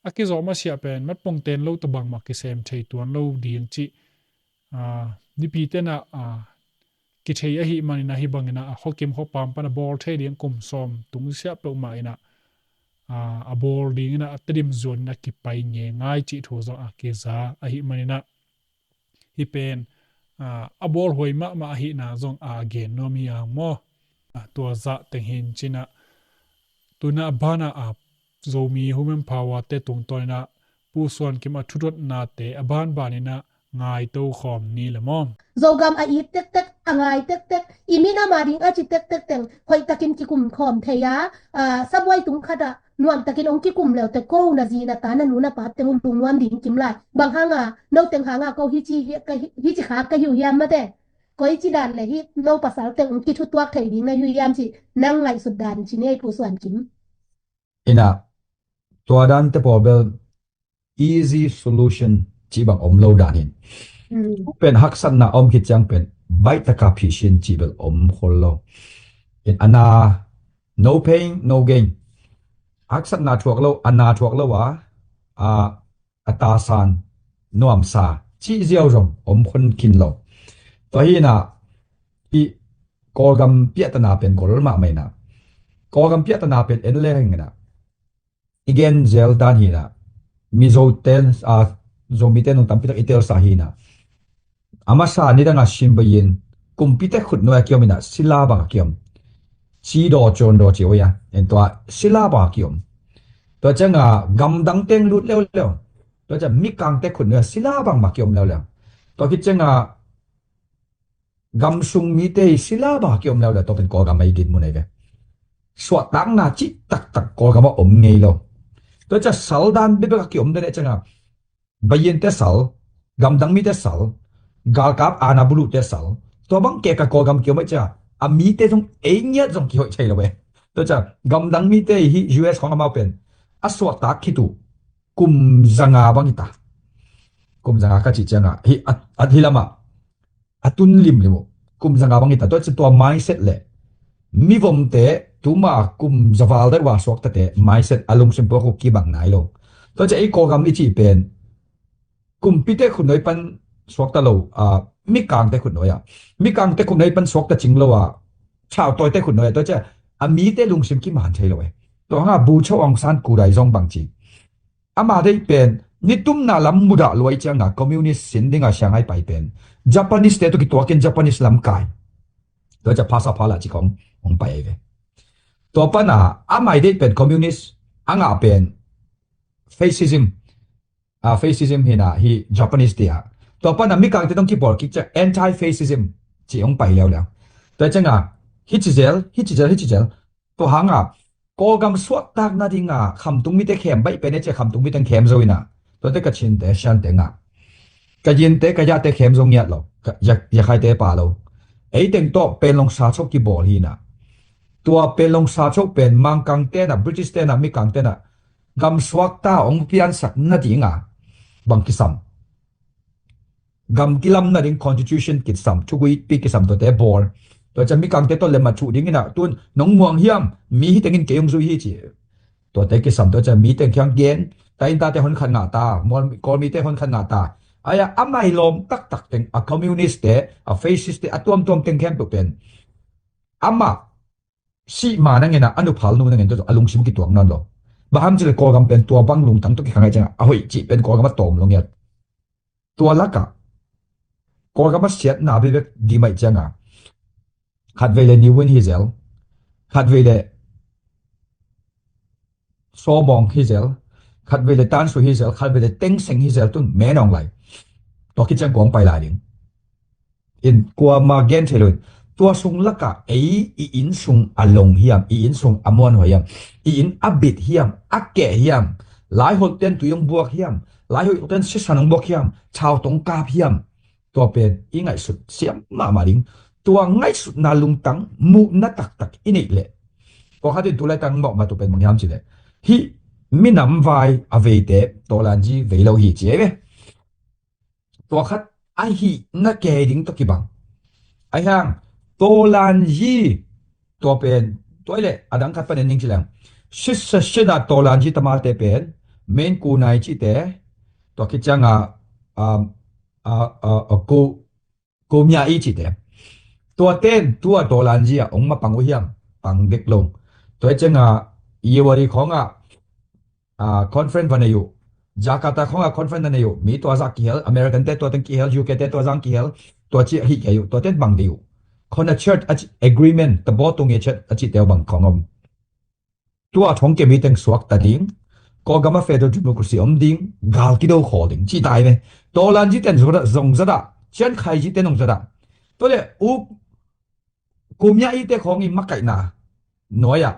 a kizawh masiah pen matpong ten lo tabang mah kisem thei tuan lo ding cih, ah, nipi tenah, ah, kithei ahih maninah hih banginah a khuakim khuapam pan a bawl thei ding kum sawm tung siah peuhmah inah, ah, a bawl dinginah a Tedim zuan inah kipai nge ngai cih thu zong a kiza ahih maninah hih pen, ah, a bawl huai mahmah ahihna zong a gen nuam hi hang maw? Ah, tua zah teng hin cinah tunah banah, ah, Zomi Human Power te tungtawninah Pu Suan Kim a thudotnate a banbaninah ngaito khawm ni le maw? Zogam a it tektek, a ngai tektek, i minam a ding a ci tektek teng hoih takin kikum khawm thei a, ah, sabuai tung khatah nuam takin hong kikum leute ko na zi na ta na nu na pa teng um lungnuam ding kim lai. Bang hanga no teng hanga ko hici hi, ka hi, hici kha ka hiu hiam mate. Koici dan le hi no pasal teng hong kithutuak thei ding na hiu hiam ci nang ngaihsut dan ci nei Pu Suan Kim. Inah tua dan te pawl bel easy solution cih bang om lo dan hin. Mm. Tu pen haksatna a om khit ciang pen baih taka phisin cih bel om khol lo. In a na, no pain, no gain. Haksatna thuak lo, a na thuak lo a, a, a tasan nuamsa cih ziau zong om khon khin lo. Tua hinah i Kawlgam piahtana pen gol mahmah inah. Kawlgam piahtana pen en leng inah i gen zel dan hinah, Mizo tel, a, Zomite nung tampi tak i telsa hinah. A masa nidanga Simbayin kumpite khutnuai a kiom inah sila bang a kiom. Sidaw cawndaw ci oi a, en tua sila bang a kiom. Tua cianga gamdang teng lut leuleu. Tua ciang mikangte khutnuai a sila bang mah kiom leuleu. Tua khit cianga gamsung mite hi sila bang a kiom leuleu, tua pen Kawlgam a i dinmun ahi ve. Suahtakna cih taktak Kawlgam a om ngei lo. Tua ciang sal dan bekbek a kiom den e cianga, Bayinte sal, gamdang mite sal, galkap ana bulute sal, tua bang keka Kawlgam kiom ahi cianga, a mite zong ei ngiat zong kihoih thei lo e. Tua ciang gamdang mite hi U S khong amau pen a suahtak khit uh kum zanga bang hi ta. Kum zanga ka cih cianga hi a, a hi lamah a tun limlim uh. Kum zanga bang hi ta. Tua ci tua mindset le mivomte tuma kum zaval dai ua suaktate mindset a lungsim puak uh kibang nai lo. Tua ci ei Kawlgam i cih pen kumpite khutnuai pan suakta lo, a, mikangte khutnuai a. Mikangte khutnuai pan suakta cing lo a, thautawite khutnuai a. Tua ci a mite lungsim kiman thei lo e. Tua hanga Bogyoke Aung San kudai zong bang ci. Ama deih pen nitumna lam mudah luai cianga communist sin dinga Shanghai pai pen Japanese te tu kituakin Japanese lam kai. Tua ca phasa phala ci kong hong pai ai ve. Tua pana amai deih pen communist, a ngah pen fascism, a fascism hina hi Japanese tia. Tua pana mikangte tong kipawl kik ca anti-fascism ci hong pai leuleu. Tua cianga hici zel, hici zel, hici zel. Tua hanga Kawlgam suahtak nadinga khamtung mite khem baih pen e cia khamtung mite khem zo ina. Tuate Kachinte, Shante ngah. Kayinte, Kayate khem zo ngiat lo. Ka, ya, Yakhaite pa lo. Eiteng tawh Panglong sa chok kibawl hina. Tua Panglong sa chok pen Mangkang tena, British tena, Mikang tena gam suakta hong piansak nadinga bang kisam. Gam kilam nading constitution kisam, thuguipi kisam tuate bawl. Tua ca Mikangte tawh lemah thuh ding ina tun nong muang hiam, mi hitengin kei hong zui hi ci. Tuate kisam tua ca mi teng khiang gen, ta in tate hon khat ngah ta, Kawlmite hon khat ngah ta. Aia amai lawm taktak teng a communist te, a fascist te, a tuamtuam teng khempeuh pen amah sih ma nangena a nuphal nu nangen tua a lungsim kituak nawn lo. Bang hang cile Kawlgam pen tua bang lungtang tua kikhang ai cianga a hoih cih pen Kawlgam a tawm lo ngiat. Tua laka Kawlgam a siatna bebek di mai cianga khatvei le Niwin hi zel, khatvei le Sawmawng hi zel, khatvei le Tansu hi zel, khatvei le Tengseng hi zel tun menawng lai. Tua khit ciang kuang pai lai ding. In kuama gen thei loin tua sung laka ei i inn sung a long hiam, i inn sung a muanhuai hiam, i inn a bit hiam, a keh hiam, laiholhten tui hong buak hiam, laiholhten sisan hong buak hiam, thau tong kap hiam. Tua pen i ngaihsut siam mahmah ding. Tua ngaihsutna lungtang muhna taktak i neih leh tua khatin tu laitang mawh matu pen bang hiam cileh hih minam vai a veite tawlanzi vei lo hi ci ei ve. Tua khat a hihna kei ding tawh kibang. Ahi hang tawlanzi tua pen Tua i le a dang khat pan en ning ci leng, sisa sina tawlanji tamate pen, men kunai cite, tua khit cianga, um, uh, uh, uh, ko Ko mia i cite. Tua ten tua tawlanji a ong mapang uh hiam? Pang dek lo. Tua i cianga Iwari khonga, ah, conference va nei uh. Jakarta khonga conference va nei uh. Mi tua zak kihel, American te tua teng kihel, U K te tua zang kihel. Tua ci hi kei uh, tua ten bang dei uh. Khona church a ci agreement, tabo tung e church a ci teu bang khong om. Tua thong kemi teng suakta ding, Kawlgama federal democracy om ding, gal kido khawl ding ci tai ve. Tawlanji ten zong zada, zong zada, cian khaiji ten zong zada. Tua le u kumya i te khong i makaihna nuai ah,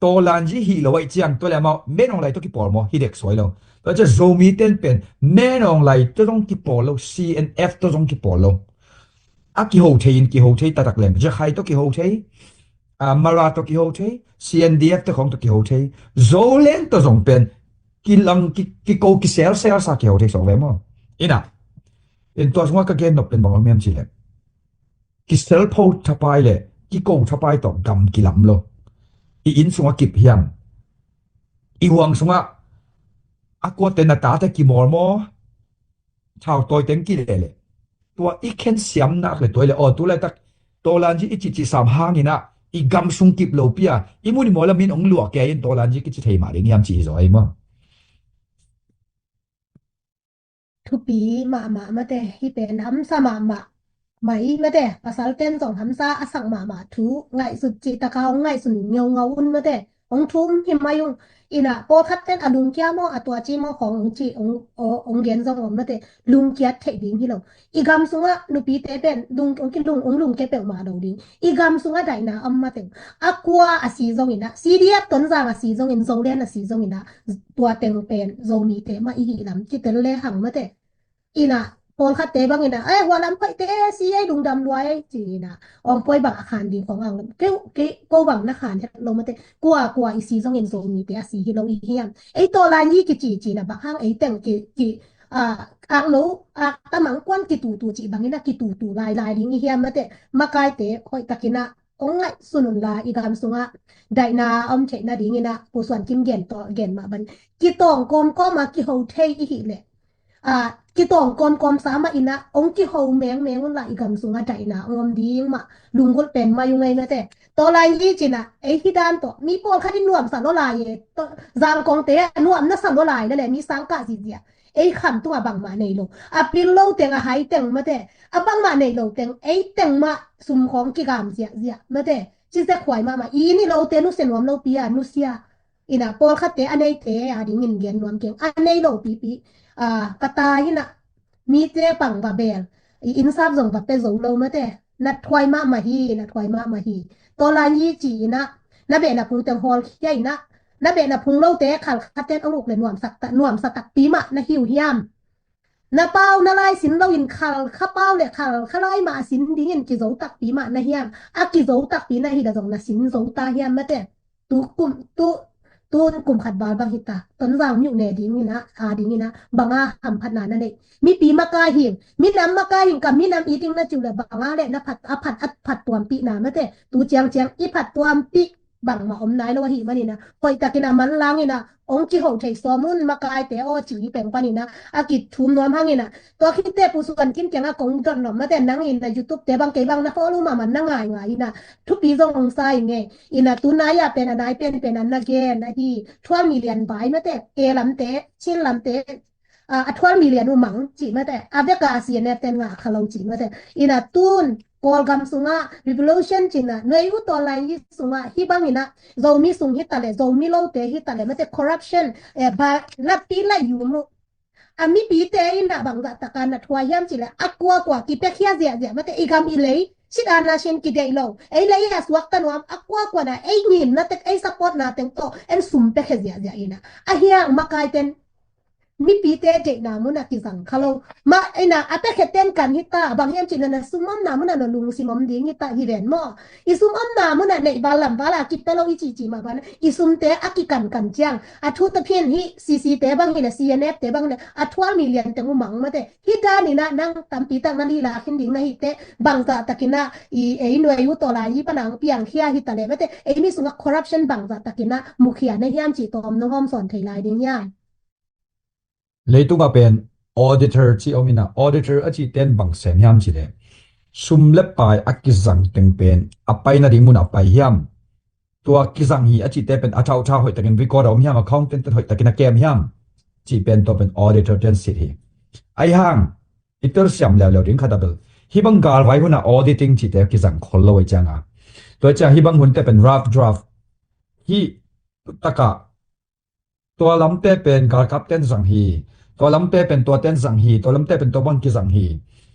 tawlanji hi lo ai ciang, tua le amau menong lai to kipawl maw, hi dek suai lo. Tua cia Zomi ten pen menong lai to zong kipawl lo, C N F to zong kipawl lo. A kiho thei in kiho thei tatak leng, Jakhai to kiho thei, a Mara to kiho thei, C N D F te khong to kiho thei, Zoleng to zong pen kilang ki, kiko kisel sel sa kiho thei sok ve maw? Ina, in tua sunga ka gen nop pen bang om hiam ci le, kisel pho thapai le kiko thapai to gam kilam lo. I inn sunga kip hiam? I huang sunga a kuate na tate kimawl maw? Thau tawi teng kilele. Tua i khen siam nak le tua i le aw tu laitak tawlanji i cici sam hangina i gam sung kip lo pia i mun i maw la min ong luak kei in tawlanji kici thei mah ding hiam ci hi zaw ei maw? Thupi mahmah mate, hi pen hamsa mahmah mai mate, pasal ten zong hamsa a sak mahmah thu ngaihsut cih taka hong ngaihsun ngeungau un mate, hong thum hi mai ung. Ina pawlkhat ten a lungkia maw, a tuaci maw khawng hong ci hong, hong gen zong om mate, lungkiat theih ding hi lo. I gam sungah nupite pen lung, hong kilung, hong lungkia peuhmah lo ding. I gam sungah daihna om mate, a kua a si zongin ah, C D F Tonzang a si zongin, Zoland a si zongin ah, tua teng pen Zomite mah i hi lam kitel le hang mate. Ina pawlkhatte bangin ah, eh, hua lam phaite, eh, si ei lungdam luai ei ci ina, om poi bang a khan ding khong ang lam keu keu ko bang na khan het lo mate, kua kua i si zongin Zomite a si hi lo i hiam? Ei tawlan hi kici ci na bang hang ei teng ki, ki, ah, ak lo, ak tamang kuan kitutu ci bangin ah kitutu lai lai ding i hiam mate? Makaite hoih takin ah hong ngaihsun un la, i gam sungah daihna om theih nadingin ah Pu Suan Kim gen tawh gen mah ban kitawng kawmkawm a kiho thei i hih leh, ah, kitawng kawmkawm sa mah in ah hong kiho mengmeng un la, i gam sungah daihna hong om ding mah lunggulh pen mai ung ei mate. Tawlai hi cin ah ei hi dan tawh mi pawlkhat in nuamsa lua lai e. Zangkongte ah nuam nasa lua lai le le mi sangkah zihziah. Ei kham tungah bangmah nei lo. A pil lo teng, a hai teng mate, a bangmah nei lo teng, ei teng mah sum khawng kigam ziahziah mate. Ci zek huai mahmah. I ni lote nusia nuam lopi a nusia. Ina pawlkhatte a neite a dingin gen nuam keng. A nei lo pipi, ah, ka ta hi na, mite pang va bel, i innsap zong va pe zo lo mate. Na thuai mahmah hi, na thuai mahmah hi. Tawlan hi ci ina, na behna phung teng hawlkhia ina, na behna phung lote khalkhaten a nguk le nuamsak ta, nuamsa takpi mah na hi uh hiam? Na pau na lai sin loin khalkha pau le khalkha lai mah a sin dingin kizo takpi mah na hiam? A kizo takpi na hi la zong na sin zo ta hiam mate? Tu kum, tu, tun kum khat val bang hita. Tonzang miuh ne dingin ah, a dingin ah banga hamphatna na nei? Mipi makai hing, minam makai hing, ka minam i ding na ciu le banga le na phat, a phat, a phat tuampihna mate. Tu ciangciang i phat tuampih bangmah om nai lo ahih manin ah, hoih takin a manlangin ah hong kiho thei sawm un. Makaite aw ci hi peng panin ah a kithum nuam hangin ah, tua khitte Pu Suan Kim kiangah kong dot nuam mate, nangin ah YouTube te bang kei bang na follow mahmah na ngaingai in ah thupi zong hong sa ing e. Ina tunai a pen a nai penpen a na gen ahi twelve million vai mate, e lamte, Chin lamte, ah, a twelve million uh mang cih mate, a veka C N F ten ngah kha lo cih mate. Ina tun Kawlgam sungah revolution cina nuai uh tawlai hi sungah hi bangin ah Zomi sung hi ta le, Zomi lote hi ta le mate, corruption, eh, ba lapi lai yu mu. A mipite in ah bangzah taka na thuai hiam cih le, a kuakua kipiakhia ziahziah mate, i gam i lei sit ana sin kideih lo. Ei lei a suakta nuam, a kuakua na ei ngimna tek, ei supportna teng tawh en sum piakhia ziahziah ina, a hiang makaiten mipite deihna munah kizang kha lo. Mah ina a pekhet ten kan hita, bang hiam cih na na sum omna munah na lungsim om ding hita hi ven maw? I sum omna munah neih val lam vala kipia lo i cihcih mah bana i sumte a kikankan ciang a thu taphin hi. CC te bang hi na, CNF te bang hi na, a thual mi lian teng u mang mate. Hi daninah nang tampi tak na lila khin ding na hite, bangzah takinah i ei nuai u tawh lai hi panang piangkhia hi ta le mate, ei mi sungah corruption bangzah takinah mukhia na hiam cih tawm nong hawm sawn thei lai ding hiam? Leitungah pen auditor ci om ina, auditor a cih ten bang sem hiam cih le sum le pai a kizang teng pen a pai nading mun a pai hiam? Tua kizang hi a cihte pen a thauthau hoih takin record a om hiam, accountant ten hoih takin a kem hiam? Cih pen tua pen auditor ten sit hi. Ahi hang i telsiam leuleu ding khat a bel hih bang galvai hunah auditing cihte kizang khol lo ahi cianga, tua ciang hih bang hunte pen rough draft hi taka, tua lamte pen galkap ten zang hi, tua lamte pen tua ten zang hi, tua lamte pen tua bang kizang hi.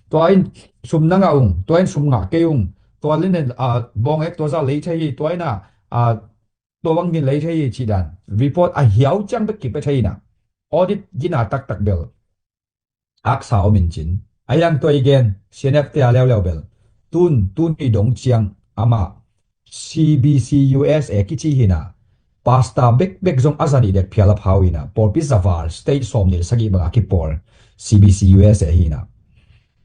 Tua in sum na ngah ung, tua in sum ngah kei ung, tua linen a bawng ek tua za lei thei hi, tua ina a tua bang din lei thei hi cih dan report a hiau ciang bek kipia thei ina, audit gina taktak bel aksa om in cin. A yang tua i gen CNF te a leuleu bel tun tun i dong ciang amah CBC USA kici hina, pasta bekbek zong a zanih dek phial a phau hina, pawlpi zavar state sawm nih le sagih banga kipawl CBC USA hina.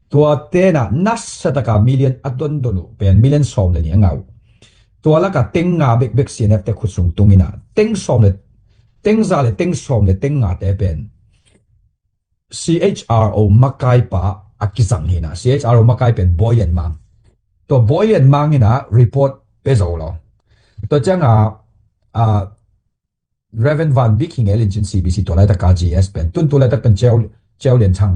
Tua tena nasataka million a dondon uh pen million sawm le nih a ngah uh. Tua laka teng nga bekbek CNF te khut sung tung ina, teng sawm le teng za le teng sawm le teng nga te pen CHRO makai pa a kizang hina. CHRO makai pen Boy Lian Mang. Tua Boy Lian Mang ina report pe zo lo. Tua cianga a Reverend Van Bik hi ngel in cin CBC tua laitaka GS pen tun tua laitak pen Ceu Ceu Lian Chang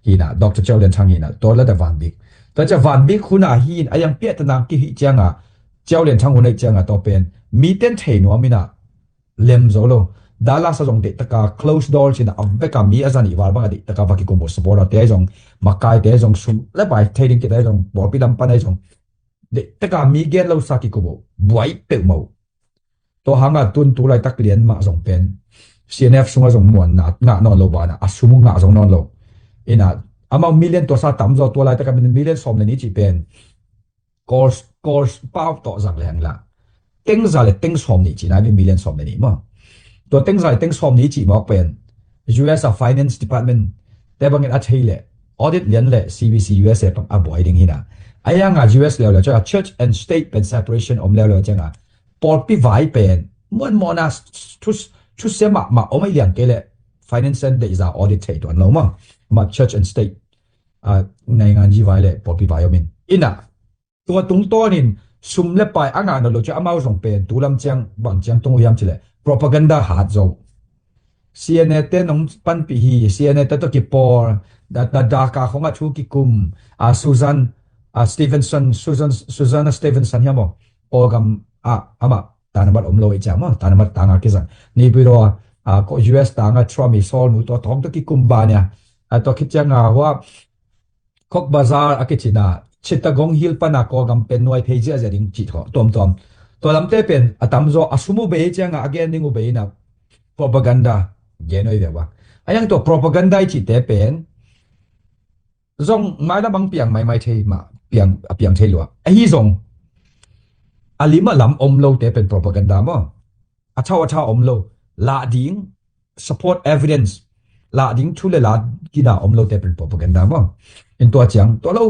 hina, Doctor Ceu Lian Chang hina, tua laitaka Van Bik. Tua cia Van Bik huna hi in a yang piah tanang ki hi cianga Ceu Lian Chang huna hi cianga tua pen mi ten thei nuam ina lem zo lo. Dallas a zong deih taka close door cina a veka mi a zanih val banga deih taka va kikum uh, supporter te zong, makai te zong, sum le pai thei ding kita zong, pawlpi lam pana zong deih taka mi gen lo sa kikum uh, buai peuhmah uh. Tua hanga tun tu laitak lian mah zong pen CNF sunga zong muanna ngah nawn lo bana a sum uh ngah zong nawn lo. Ina amau million tua sa tamzaw tua laitaka million sawm le nih cih pen Kawr, kawr pau tawh zang leng la teng za le teng sawm nih cih nai ve, million sawm le nih maw? Tua teng za le teng sawm nih cih mawk pen US a Finance Department te bangin a thei le audit lian le CBC USA pang a buai ding hina. A yanga US leuleu cianga church and state pen separation om leuleu cianga pawlpi vai pen muanmawhna thuse mahmah om a liang kei le finance and deihza audit thei tuan lo maw? Ma church and state a naingan ji vai le pawlpi vai om in ina tua tungtawnin sum le pai a ngah nawn lo cia amau zong pen tulam ciang bang ciang tung uh hiam cileh propaganda hat zo. CNA te nong panpih hi, CNA te tawh kipawl, da, da, Dhaka khong a thu kikum, a Susan, a Stevenson, Susan, Susanna Stevenson hiam aw? Kawlgam a amah tanamat om lo i cia maw, tanamat tanga kizang. Nipiro a US tanga Trump i sawl nu tua tawm tawh kikum ba nia. A tua khit cianga hua Cox's Bazar a kicina Chittagong Hill pana Kawlgam pen nuai phei ziahziah ding cih thaw tuamtuam. Tua lamte pen a tamzaw a sum uh bei cianga a gen ding uh bei ina propaganda gen uh i ve ua. A yang tua propaganda i cihte pen zong mailam ang piang maimai thei mah, piang a piang thei lua. Ahi zong a lim a lam om lote pen propaganda maw? A thau a thau om lo lah ding, support evidence lah ding thu le la kida om lote pen propaganda maw? In tua ciang tua lo,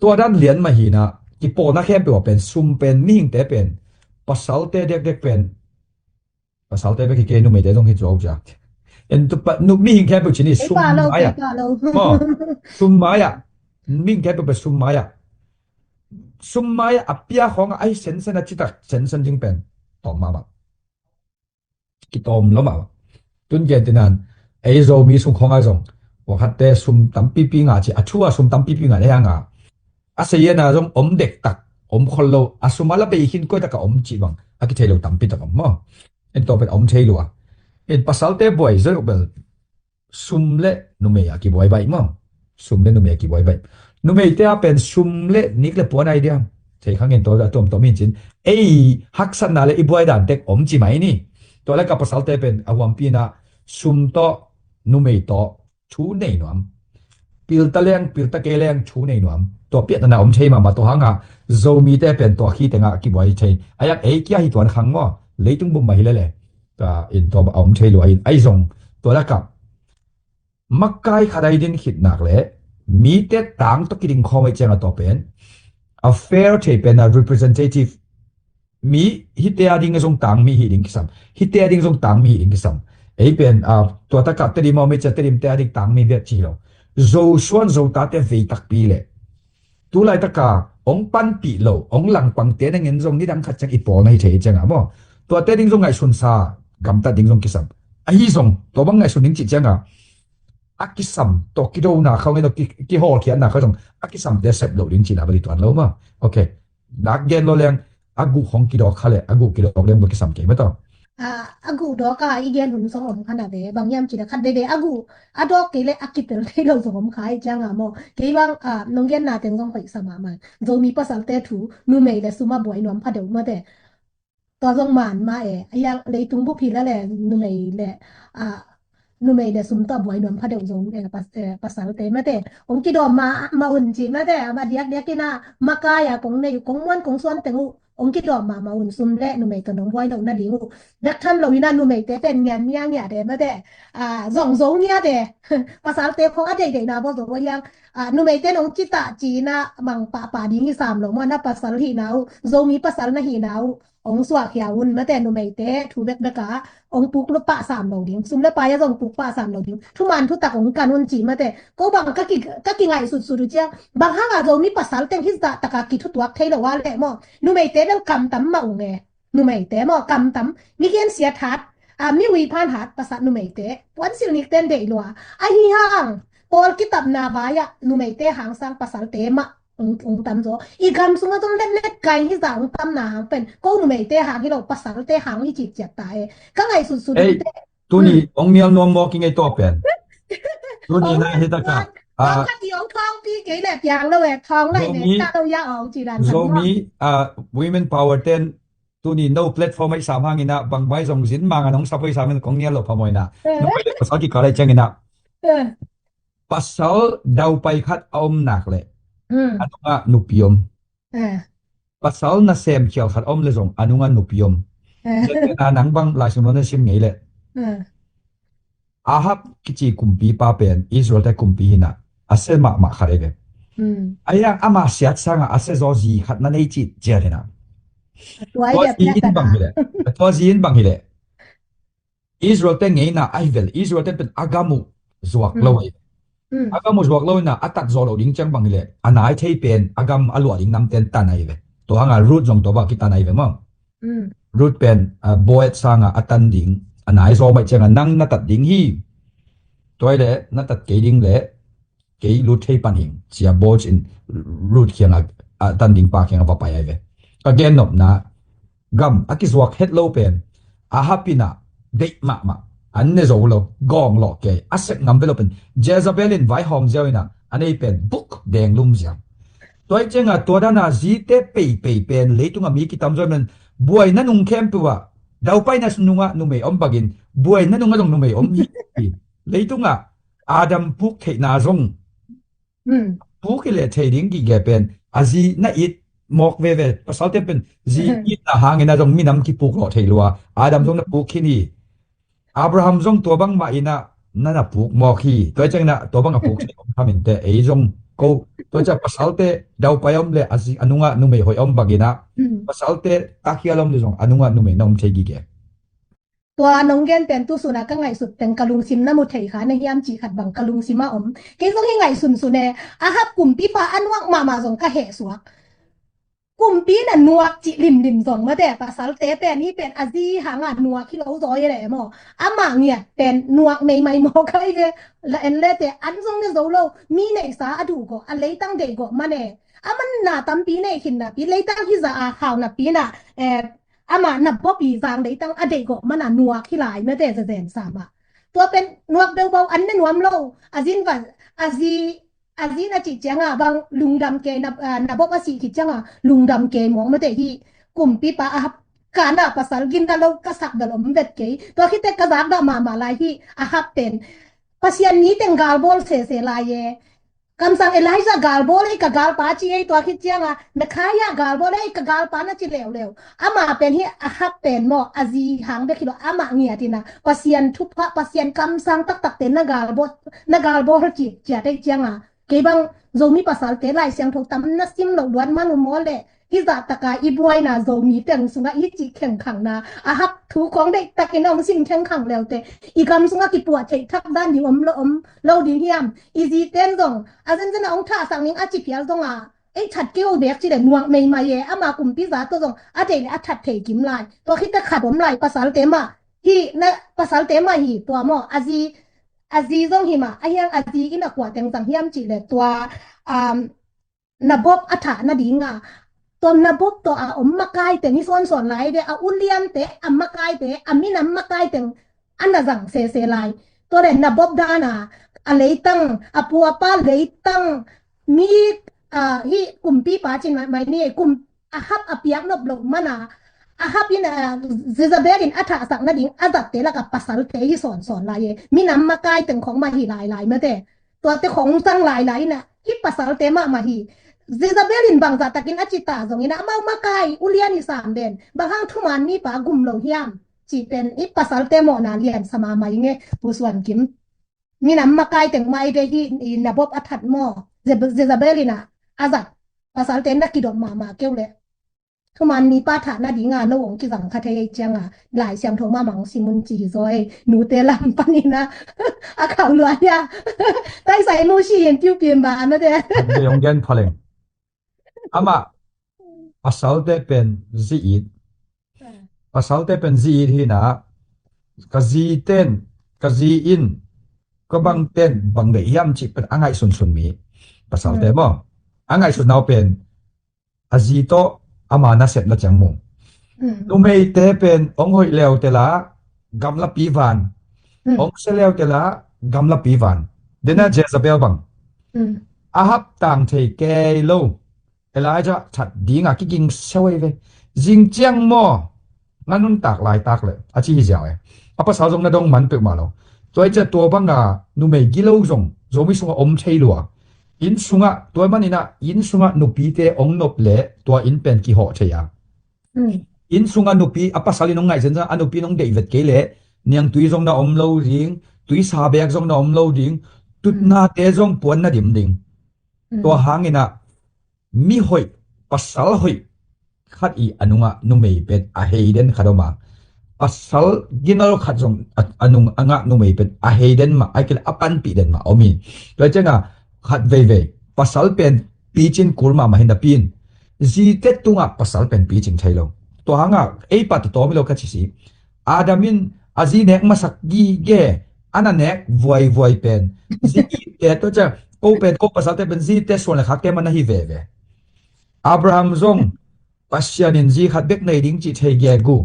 tua dan lian mah hina kipawlna khempeuh a pen sum pen mihingte pen pasalte dekdek pen pasalte bek hi kei, numeite zong hi cuau cia. En tu pa nu mihing khempeuh cini sum maya. Sum maya. Mihing khempeuh pen sum maya. Sum maya a pia khong a ahi sensen a citak sensen ding pen tawm mahmah. Kitawm lo mahmah. Tun gen tinan ei Zomi sung khong a zong wakhatte sum tampipi ngah ci a thu a sum tampipi ngah nei a ngah. A seiena zong om dektak om khol lo, a sum a la bei khin koitak a om cih bang a kithei lo tampi tak om maw? En tawh pen a om thei lua. En pasalte buai zoi uh bel sum le numei a kibuai baih maw? Sum le numei a kibuai baih. Numeite a pen sum le nik le puan ai dia thei khang en tawh a tuamtuam hin cin ei haksatna le i buai dan tek om ci mai ni. Tua le ka pasalte pen a huampina sum tawh numei tawh thu nei nuam. Pilta leng, pilta kei leng thu nei nuam. Tua piahtana om thei mahmah, tua hanga Zomite pen tua khitengah kibuai thei. A yak ei kia hi tuan khang maw. Leitung bum mah hi lele. Tua in tua a om thei lua in. Ai zong tua lakah makai khat ai din khitnak le mite tang tawh kiding khawm ai cianga tua pen a fair thei pen a representative mi hite a ding zong tang mi hi ding kisam. Hite a ding zong tang mi hi ding kisam. Ei pen a tua takah Tedim a om ei cia Tedim te a ding tang mi biak ci lo. Zo suan zo tate vei takpi le tu laitaka ong panpih lo, ong langpangte nangin zong nidang khat ciang i pawl na hi thei cianga maw. Tuate ding zong ngaihsunsa gamtat ding zong kisam. Ahi zong tua bang ngaihsun ding cih cianga a kisam tawh kidona khau ngen tawh ki- kihawlkhiatna khau zong a kisamte sep lo ding cihna bali tuan lo maw. Ok. Nak gen lo leng a guh hong kidawk kha le a guh kidawk leng bal kisam kei maw tawh. A, a guh dawka i gen hun song om kha na ve, bang hiam cih le khat veve a guh a dawk kei le a kitel thei lo zong om kha i cianga maw. Kei bang a nong genna teng zong hoih sa mahmah. Zomi pasalte thu numei le suma buai nuam pha deuh mate. Tua zong man mah e, a yang leitung bup hi la le numei le a numei le sum tawh buai nuam pha deuh zong e, pas- e, pasalte mate. Ong kidawm ma ma un ci mate, a ma diak diak ina makai a kong nei kong muan kong suan teng uh ong kidawm mahmah un sum le numei tawh nong buai loh nading uh. Bek tham lo ina numeite pen ngian ngiangiat e mate. A, zong zo ngiat e. Pasalte khong a deihdeihna baw zo a liang. A, numeite nong citah ci ina mang pahpah ding hi sam lo maw, na pasal hihna uh, Zomi pasal na hihna uh ong suak hia un mate, numeite thu bekbek a ong puk lo pah sam lo ding, sum le pai a zong puk pah sam lo ding, thuman thutak ong kan un ci mate. Ko bang ka ki- ka kingaihsutsut uh ciang bang hanga Zomi pasal teng hizah taka kithutuak thei lo a leh maw, numeite bel kamtam mah ung e. Numeite maw kamtam, mi gensiat hat, a, mi uiphan hat pasal numeite puansil nikten deih lua. Ahi hang pawl kitapna vai-ah numeite hang sang pasalte mah ung ung tam zaw. I gam sungah zong letlet kai hizah ung tamna hang pen ko numeite hang hi lo, pasalte hang hi ciciat ta e. Ka ngaihsutsut ei, ute. Tuni ong mial nuam mawk i ngei tawh pen. Tuni na hi taka. Ka ti ong thawngpi kei le piang lo e, thawng lai ne ta lo ya ong ci dan Zomi a, women power ten tuni no platform ai sam hangina bang bai zong zin manga nong sap ai sam in kong nial lo phamawina. Nong pai le pasal kikal ai ciangina. Pasal daupai khat a om nak le a nunga nupi om. Pasal nasem khial khat a om le zong a nunga nupi om. Nang bang Lai Siangtho na sim ngei le Ahab kici kumpipa pen Israel te kumpi hina a se mahmah khat ai ve. Ai ang ama siat sanga a se zaw zi khat na nei cih ciat hina. Tua zi in bang hile. Tua zi in bang hile. Israel te ngeina ai vel Israel te pen a gam uh zuak lo ai. A gam uh zuak lo ina a tat zaw lo ding ciang bang hile. A nai thei pen a gam a luah ding namten tan ai ve. Tua hanga Ruth zong tua bang kitan ai ve maw. Ruth pen Boaz sanga a tan ding a nai zaw mai cianga nang na tat ding hi. Tua ile na tat kei ding le kei lut thei pan hing cia Boaz in Ruth khianga a tan ding pa khianga va pai ai ve. Ka gennopna gam a kizuak het lo pen Ahab ina deih mahmah an ne zo lo gawng lawh kei a sep ngam ve lo pen Jezebel in vaihawm ziau ina a nei pen buk deng lum ziau. Tua i cianga tua dana zite peipei pen leitunga mi kitam zaw men buaina nung khempeuh ah daupaina nunga numei om bangin buaina nunga zong numei om hi. Leitunga Adam puk theihna zong puk i le thei ding gige pen a zi na it mawk veve pasalte pen zi itna hangina zong minam kipuk lawh thei lua Adam zong na puk khin hi. Abraham zong tua bangmah ina na na puk mawk hi. Tua i ciangina tua bang a puk thei om khaminte ei zong ko tua cia pasalte daupai om le a zi a nunga numei hoih om bangina pasalte takhial om le zong a nunga numei na om thei gige. Tua nong gen pen tu suna ka ngaihsut teng ka lungsim na mu thei kha na hiam cih khat bang ka lungsim a om. Kei zong hi ngaihsunsun e Ahab kumpipa a nuak mahmah zong ka hehsuak. Kumpi na nuak cih limlim zong mate pasalte pen hi pen a zi hanga nuak hi lo zaw hi le maw. Amah ngiat pen nuak meimai maw kai ve. La en lete an zong ne zo lo mi neihsa a duh gawh a leitang deih gawh mane. A man na tampi nei khin napi leitang hi za a khau napi na amah na bawpi zang leitang a deih gawh mana nuak hi lai mate zazen sama. Tua pen nuak beubau an ne nuam lo a zin va a zi a zi na cih cianga bang lungdam kei na bawp a sih cih cianga lungdam kei mawk mate hi. Kumpipa Ahab kana pasal gin na lo ka sak bel om vet kei tua khite ka zak dah mahmah lai hi. Ahab pen Pasian mi teng galbawl sese lai e. Kamsang Elijah galbawl ei, ka galpa ci ei, tua khit cianga Micaiah galbawl ei, ka galpa na ci leuleu. Ama pen hi Ahab pen maw, a zi hang bek hi lo, amah ngiat ina Pasian thupha, Pasian kamsang taktakte na galbawl, na galbawl ci, ciat ei cianga. Kei bang Zomi pasalte Lai Siangtho tam na sim lo luat man uh maw le, hih zah taka i buaina Zomi teng sungah i cih khengkhangna, Ahab thu khong deihtakin a hong sim khengkhang leute, i gam sungah kipuah theih thak dan ding om lo, om lo ding hiam? I ziten zong a zenzen a hong thahsak ning a ci phial zonga, ei that kei o bek ci le nuak meimai e, ama kumpi za tawh zong a deih le a that thei kim lai. Tua khit teh khat om lai, pasalte mah hi, na, pasalte mah hi tua maw, a zi, a zi zong hi mah, a hiang a zi in a kua teng zang hiam cih le tua, um, Nabob a thah nadinga, tua Nabob tawh a om makai teng hi sawnsawn lai ve, a uliante, a makaite, a minam makai teng a na zang sese lai. Tua le Nabob dana, a leitang, a pu a pa leitang, mi, a, hi kumpipa cin mai, mai ni, kum, Ahab a piak nop loh mana, Ahab in, a, Jezebel in a thahsak nading a zatte laka pasalte hi sawnsawn lai e. Minam makai teng khong mah hi lailai mate. Tuate khong sang lailai ina, hi pasalte mahmah hi. Jezebel in bangzah takin a cita zong ina, amau makai ulian i sam den, bang hang thuman mipa gum lo hiam? Ci pen hi pasalte mawhna lian sa mahmah i nge, Pu Suan Kim. Minam makai teng mai ve hi, i Nabob a that maw, Jebe-, Jezebel ina a zat pasalte na kidop mahmah keu le. Thuman mipa thah nadinga no hong kizang kha thei ei cianga, Lai Siangtho mahmah hong sim un ci hi zaw ei, nute lam panina a khauh lua hia. Taisai mu si hin piu pim ba a mate. Hong gen phaleng. Amah, pasalte pen zi it. Pasalte pen zi it hina, ka zi ten, ka zi in, ka bang ten, bang deih hiam cih pen a ngaihsunsun mi. Pasalte maw. A ngaihsun nau pen, a zi tawh ama nasepna ciang mu. Numeite pen, hong hoih leutela, gamlapi van. Hong sia leutela, gamlapi van. Dena Jezebel bang. Ahab tang thei kei lo. Elijah that dinga kiging sewei ve. Zing ciang maw, nga nuntak laitak le a ci hi ziau e. A pasal zong na dong man peuhmah lo. Tua i cia tua banga numei gilo zong Zomi sungah om thei lua. Inn sungah, tua maninah inn sungah nupite ong nop le tua inn pen kihawh thei a. Inn sungah nupi, a pasal in ong ngaih zenzen a nupi in ong deih vet kei le niangtui zong na om lo ding, tuisa bek zong na om lo ding, tutnate zong puan na dim ding. Tua hanginah mi hoih, pasal hoih khat i a nungah numei pen a hei den khat om a, pasal ginal khat zong a, a nung a ngah numei pen a hei den mah, ai kei le a panpih den mah om hi. Tua cianga khat veivei pasal pen picin kul mahmah hi napi in zite tungah pasal pen picing thei lo. Tua hangah ei pah tatawm hi lo ka ci si. Adam in a zi nek masak gige, a na nek vuaivuai pen zi itte, tua ciang ko pen ko pasalte pen zite suan le khakte man na hi veve. Abraham zong Pasian in zi khat bek nei ding cih thei gegu.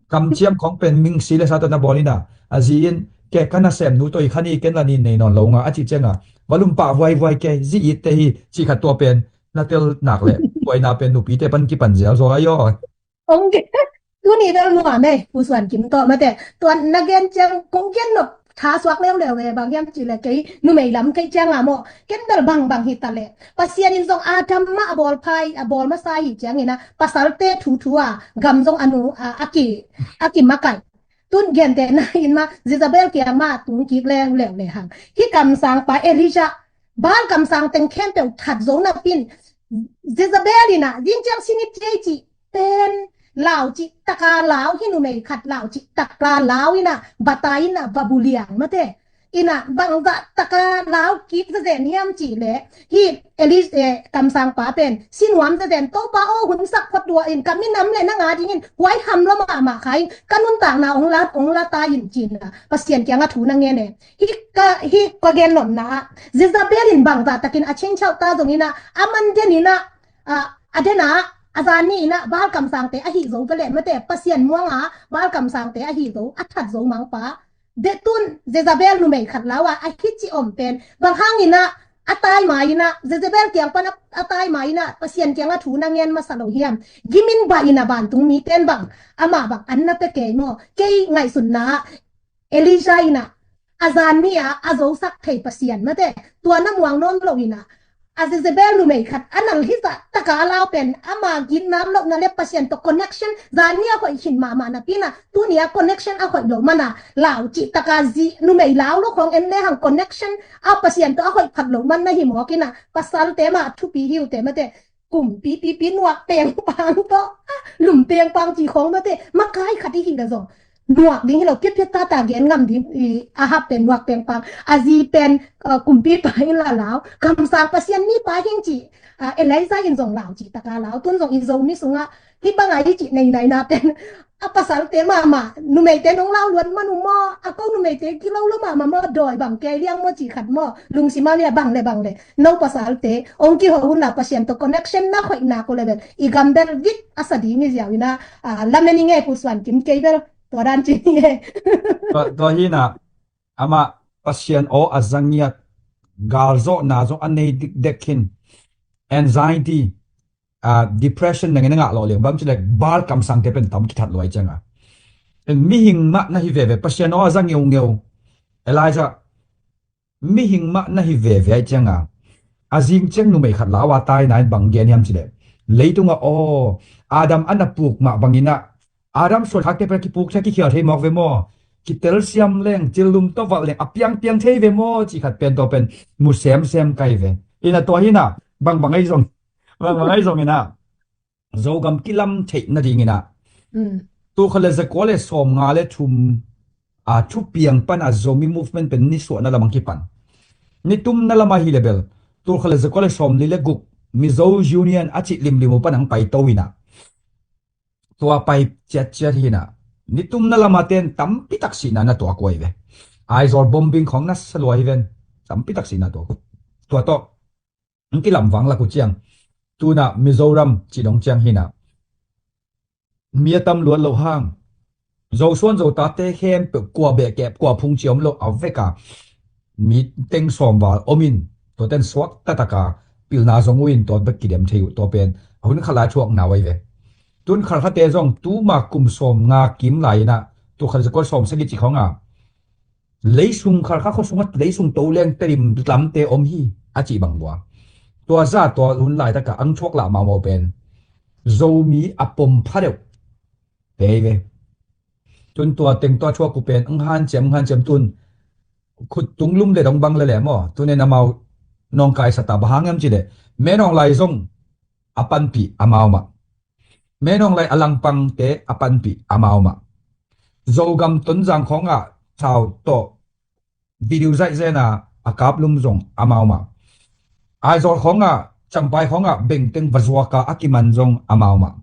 Kamciam khong pen mingsi le sa tawh na bawl ina, a zi in ke ka nasem nu tawh i khan i ken la nin nei nawn lo nga a cih cianga va lumpah vuaivuai ke, zi itte hi cih khat tua pen na tel nak le buaina pen nupite pan kipan ziau zaw ahi aw. Ong gen, tuni bel nuam e, Pu Suan Kim tawh mate. Tua na gen ciang kong gen nop tha suak leuleu e, bang hiam cih le kei numei lam kei cianga maw, ken bel bangbang hi ta le. Pasian in zong Adam mah a bawl phai, a bawl masa hi ciangina pasalte thuthu a gam zong a nu a, a ki, a kimakaih. Tun gentehna in mah Jezebel kiang mah tung kik leuleu le hang. Hih kamsangpa Elijah, Baal kamsang teng khempeuh that zo napi in Jezebel inah zing ciang sinip thei cih pen lau cih taka lau hi, numei khat lau cih taka lau inah bata inah va buliang mate. Inah bangzah taka lau kik zezen hiam cih le hih Eli, eh, kamsangpa pen sinuam zezen, Topa aw, hun sak phot lua in, ka minam le nang a dingin huai ham lua mahmah kha in, ka nuntakna ong la, ong la ta in cina Pasian kianga thu na ngen e. Hih ka, hih ka gen nopna ah Jezebel in bangzah takin a chingchauh ta zongina, a man deninah, a, a dena a zan ni inah Baal kamsangte ahi zo vele mate, Pasian muanga Baal kamsangte ahi zo, a that zo mangpa. Detun Jezebel numei khat lau a, a hih ci om pen bang hanginah a tai mainah, Jezebel kiang pan a, a tai mainah Pasian kianga thu na ngen masa lo hiam? Gimin bah inah vantung miten bang amah bang an na pe kei maw? Kei ngaihsunna ah Elijah inah a zan ni-a a zosak thei Pasian mate, tua na muang nawn lo in ah, a Jezebel numei khat a nal hizah taka a lau pen ama gitna lohna le Pasian tawh connection zan ni a hoih khin mahmah napi in ah, tuni a connection a hoih lo man a lau cih taka zi numei lau lo khawng en le hang connection a Pasian tawh a hoih phat lo man na hi mawk in ah, pasalte mah thupi hi uh teh mate, kumpi pipi nuak pengpang tawh lum pengpang cih khawng mate, makai khat i hih le zong nuak ding hi lo, phiatphiat tata gen ngam ding i Ahab pen nuak pengpang, a zi pen, uh, kumpipa in la lau, kamsang Pasian mipa hing cih, uh, Elijah in zong lau cih taka lau, tun zong i Zomi sungah hih banga i cih nei naina pen a pasalte mahmah, numeite nong lau luat man uh maw, a ko numeite kilolo mahmah maw, dawi bang kei liang maw cih khat maw, lungsim a lia bang le bang le no pasalte ong kiho un la, Pasian tawh connection na hoih nak uh le bel i gam bel vit a sa ding i ziau in ah, ah, lamen i ngei Pu Suan Kim, kei bel tua dan ci ni e. Tua, tua hi in ah, amah Pasian aw a za ngiat, galzawhna zong a nei dikdek khin, anxiety, ah, depression nangin a ngah lawh liang bang ci le, Baal kamsangte pen tam kithat luai cianga. Mihing mah na hi veve, Pasian aw a za ngeungeu, Elijah, mihing mah na hi veve ai cianga, a zing ciang numei khat lau a tai nain bang gen hiam ci le, leitungah aw Adam a na puk mah bangin ah, Adam suan khakte pen kipuk thei, kikhial thei mawk ve maw? Kitel siam leng, cil lum tawh valh leng a piangpiang thei ve maw? Cih khat pen tua pen mu semsem kai ve. Ina tua hi in ah, bangbang ahi zong, bangbang ahi zong in ah, Zogam kilam theih nading in ah, tulkhat le zakua le sawmnga le thum a thupiang pan a Zomi movement pen nisuahna lam ang kipan. Nitumna lam ahi le bel, tulkhat le zakua le sawmli le guk Mizo Union a cih limlim uh pan ang paito in ah, tua pai ciatciat hi in ah, nitumna lama ten tampi tak sihna na tuak uh ai ve. Aizawl bombing khawng na sa lua hi ven, tampi tak sihna tuak uh. Tua tawh ang kilamvang lak uh ciang, tun ah Mizoram cih dong ciang hi in ah, mi a tam luat loh hang, Zosuan Zotate khempeuh kua behkep kua phung cia om lo a vek a, mi teng sawm val om in, tuaten suak taktak a pilna zong uh in, tua bek kidem thei uh, tua pen a hun khat lai thuakna uh ai ve. Tun khalkhate zong tuma kum sawmnga kim lai in ah, tulkhat zakua sawmsagih cih khawng a, leisung khalkha khua sungah leisung to leng tedim lamte om hi a cih bang bua. Tua za tua hun laitak a ang thuak lah mahmah uh pen Zomi a pom pha deuh te hi ve. Tun tua teng tua thuak uh pen ang hanciam, ang hanciam tun khut tung lum le dong bang le le maw, tun en amau nawngkai sa ta, bang hang hiam ci le, Menawng lai zong a panpih amau mah. Menawng lai a langpangte a panpih amau mah. Zogam Tonzang khawngah thau tawh video zaihzena a kaplum zong amau mah. Aizawl khawngah, Champhai khawngah bengteng va zuaka a kiman zong amau mah.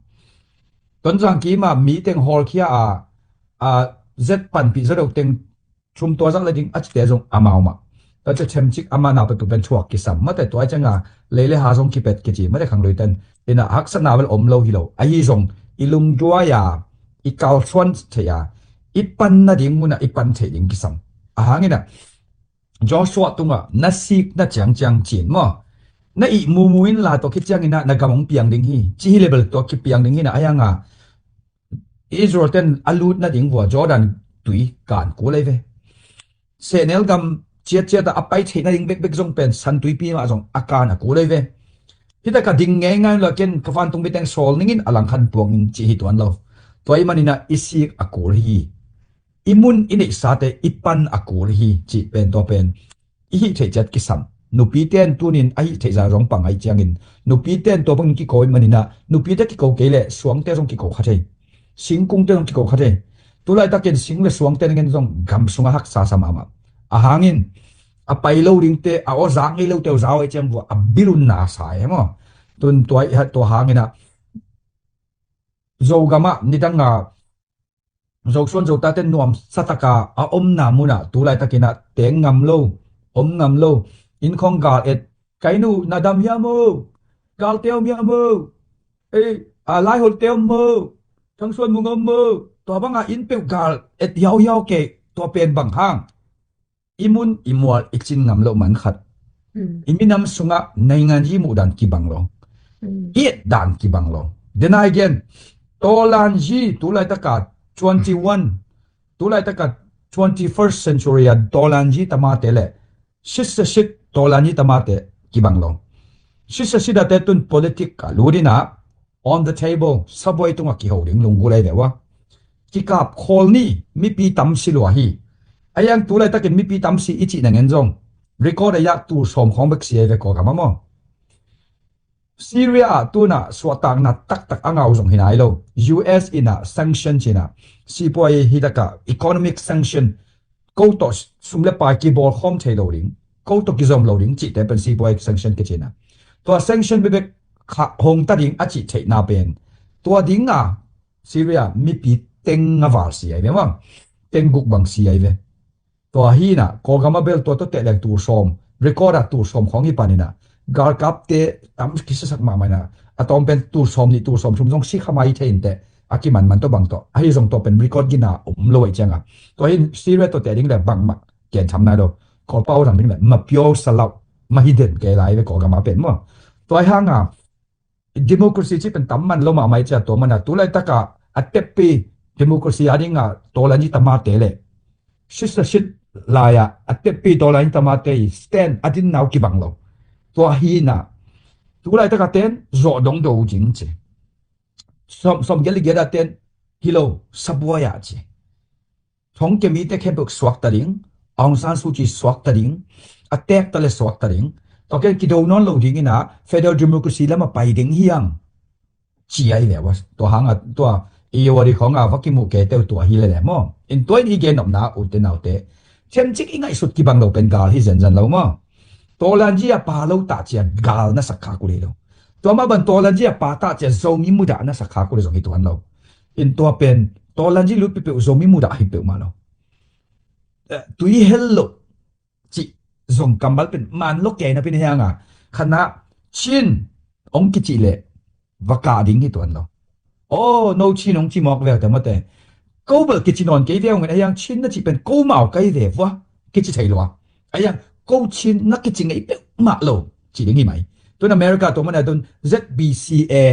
Tonzang kima mi teng hawlkhia a, a zet panpih zaw deuh teng thum tua zah le ding a cite zong amau mah. Tua cia themcik amah nau peuhpeuh pen thuak kisam mate, tua ai cianga lei le ha zong kipet kici mate, khangluiten. Ina haksatna vel om lo hi lo. Ahi zong i lungduai a, i kalsuan thei a, i pan nading munah i pan thei ding kisam. Ahang inah Joshua tungah na sik na ciangciang cin maw, na ih mumu in la tua kiciang inah na gam hong piang ding hi, ci hi le bel tua kipiang ding hi na, ahi hanga Israel ten a lut nading vua Jordan tui kan kul ei ve. Sehnel gam ciatciat ah a pai theih nading bekbek zong pen San Tuipi mah zong a kan a kul ei ve. Hi taka ding ngeingai lo, ken ka vantung miteng sawl ningin a langkhan puak ning ci hi tuan lo. Tua i maninah i sik a kul hi. I mun i neihsate i pan a kul hi cih pen tua pen i hih theih ciat kisam. Nupite in tunin a hih theih zah zong pang ahi ciangin, nupite in tua bangin kiko i maninah, nupite kiko kei leh suangte zong kiko kha thei. Singkungte zong kiko kha thei. Tulaitakin sing le suangte nangin zong gam sungah haksa sa mahmah. Ahangin a pai lo dingte, a aw zak ngei lote uh zau ahi ciang vua a bilunna sa e maw. Tun tua i hat tua hanginah Zogamah nidanga Zosuan Zotate nuamsa taka a omna munah tulaitakinah teng ngam lo, om ngam lo. Inn khawng gal et, kainu na dam hiam o, galte om hiam o, ei, a laiholte om o, thangsuan mung om o, tua banga inn peuh gal et hiauhiau kei, tua pen bang hang i mun i mual i cin ngam loh man khat. I minam sungah naingan hi muh dan kibang lo. I et dan kibang lo. Denai gen, tawlan hi tulaitaka twenty one, tulaitaka twenty-first century a Dolanji tamate le Sitsasit Dolanji tamate kibang lo. Sitsasit a te tun politic a lut in a on the table, sabuai tungah kiho ding lunggulh ahi ve ua. Kikap khawl ni, mipi tam si lua hi. A iang tu laitakin mipi tam si i cih nangen zong record a iah tul sawm khawng bek si ahi ve Kawlgam ah maw. Syria ah tunah suahtakna taktak a ngau zong hi nai lo. U S in a sanction cih in a sipuai hi taka economic sanction, ko tawh sum le pai kibawl khawm thei lo ding, ko tawh kizom lo ding cihte pen sipuai sanction kici in a. Tua sanction bebek kha hong ta ding a cih theihna pen tua ding a Syria mipi teng a val si ahi ve maw. Teng guk bang si ahi ve. Tua hi in a Kawlgam a bel tua tawh teh leng tul sawm, record a tul sawm khawng hi pan in a galkapte tam kisiasak mahmah in a, a tawm pen tul sawm nih tul sawm thum zong si kha mai thei in teh, a kimanman tawh bang tawh ahi zong tua pen record gina om lo ahi ciang a. Tua hi in Syria tawh teh ding le bangmah gen tham nai lo. Kawlpau lam ding le mapiau salau mahi den kei lai ve Kawlgam a pen maw. Tua hi hang a democracy cih pen tam man lo mahmah ahi ciang tua man a tu laitaka a teppi democracy a ding a Dolanji tamate le Sitsasit lai a a teppi Dolanji tamate i stand a din nau kibang lo. Tua hi in a tu laitaka ten zawh dongdo ding ci. Sawm, sawm giat le giat a ten hi lo, sabuai ah ci. Thongkia mite khempeuh suakta ding, Aung San Suu Kyi suakta ding, a tekta le suakta ding. Tua ken kido nawn lo ding in a federal democracy lam a pai ding hi hang ci ahi ve ua. Tua hang a tua i wari khawng a va kimuh kei teuh tua hi le le maw. In tua in i gen nopna ute naute, themcik i ngaihsut kibang lo pen gal hi zenzen lo maw. Dolanji a pa lo tah cia gal na sak kha kul hi lo. Tua mah ban Dolanji a pa tah cia Zomi mudah na sak kha kul hi zong hi tuan lo. In tua pen Dolanji lut peuhpeuh Zomi mudah hi peuhmah lo. Eh, tui hel lo cih zong kammal pen man lo kei na pen hi hang a, khatna Chin ong kici le va kah ding hi tuan lo. Oh, no Chin ong ci mawk ve uh te mawte. Ko bel kici nawn kei ve uh ngen a hiang Chin na cih pen ko mau kai ve vua kici thei lua. A hiang ko Chin na kici ngei peuhmah lo ci ding hi mai. Tun America tua man a tun Z B C A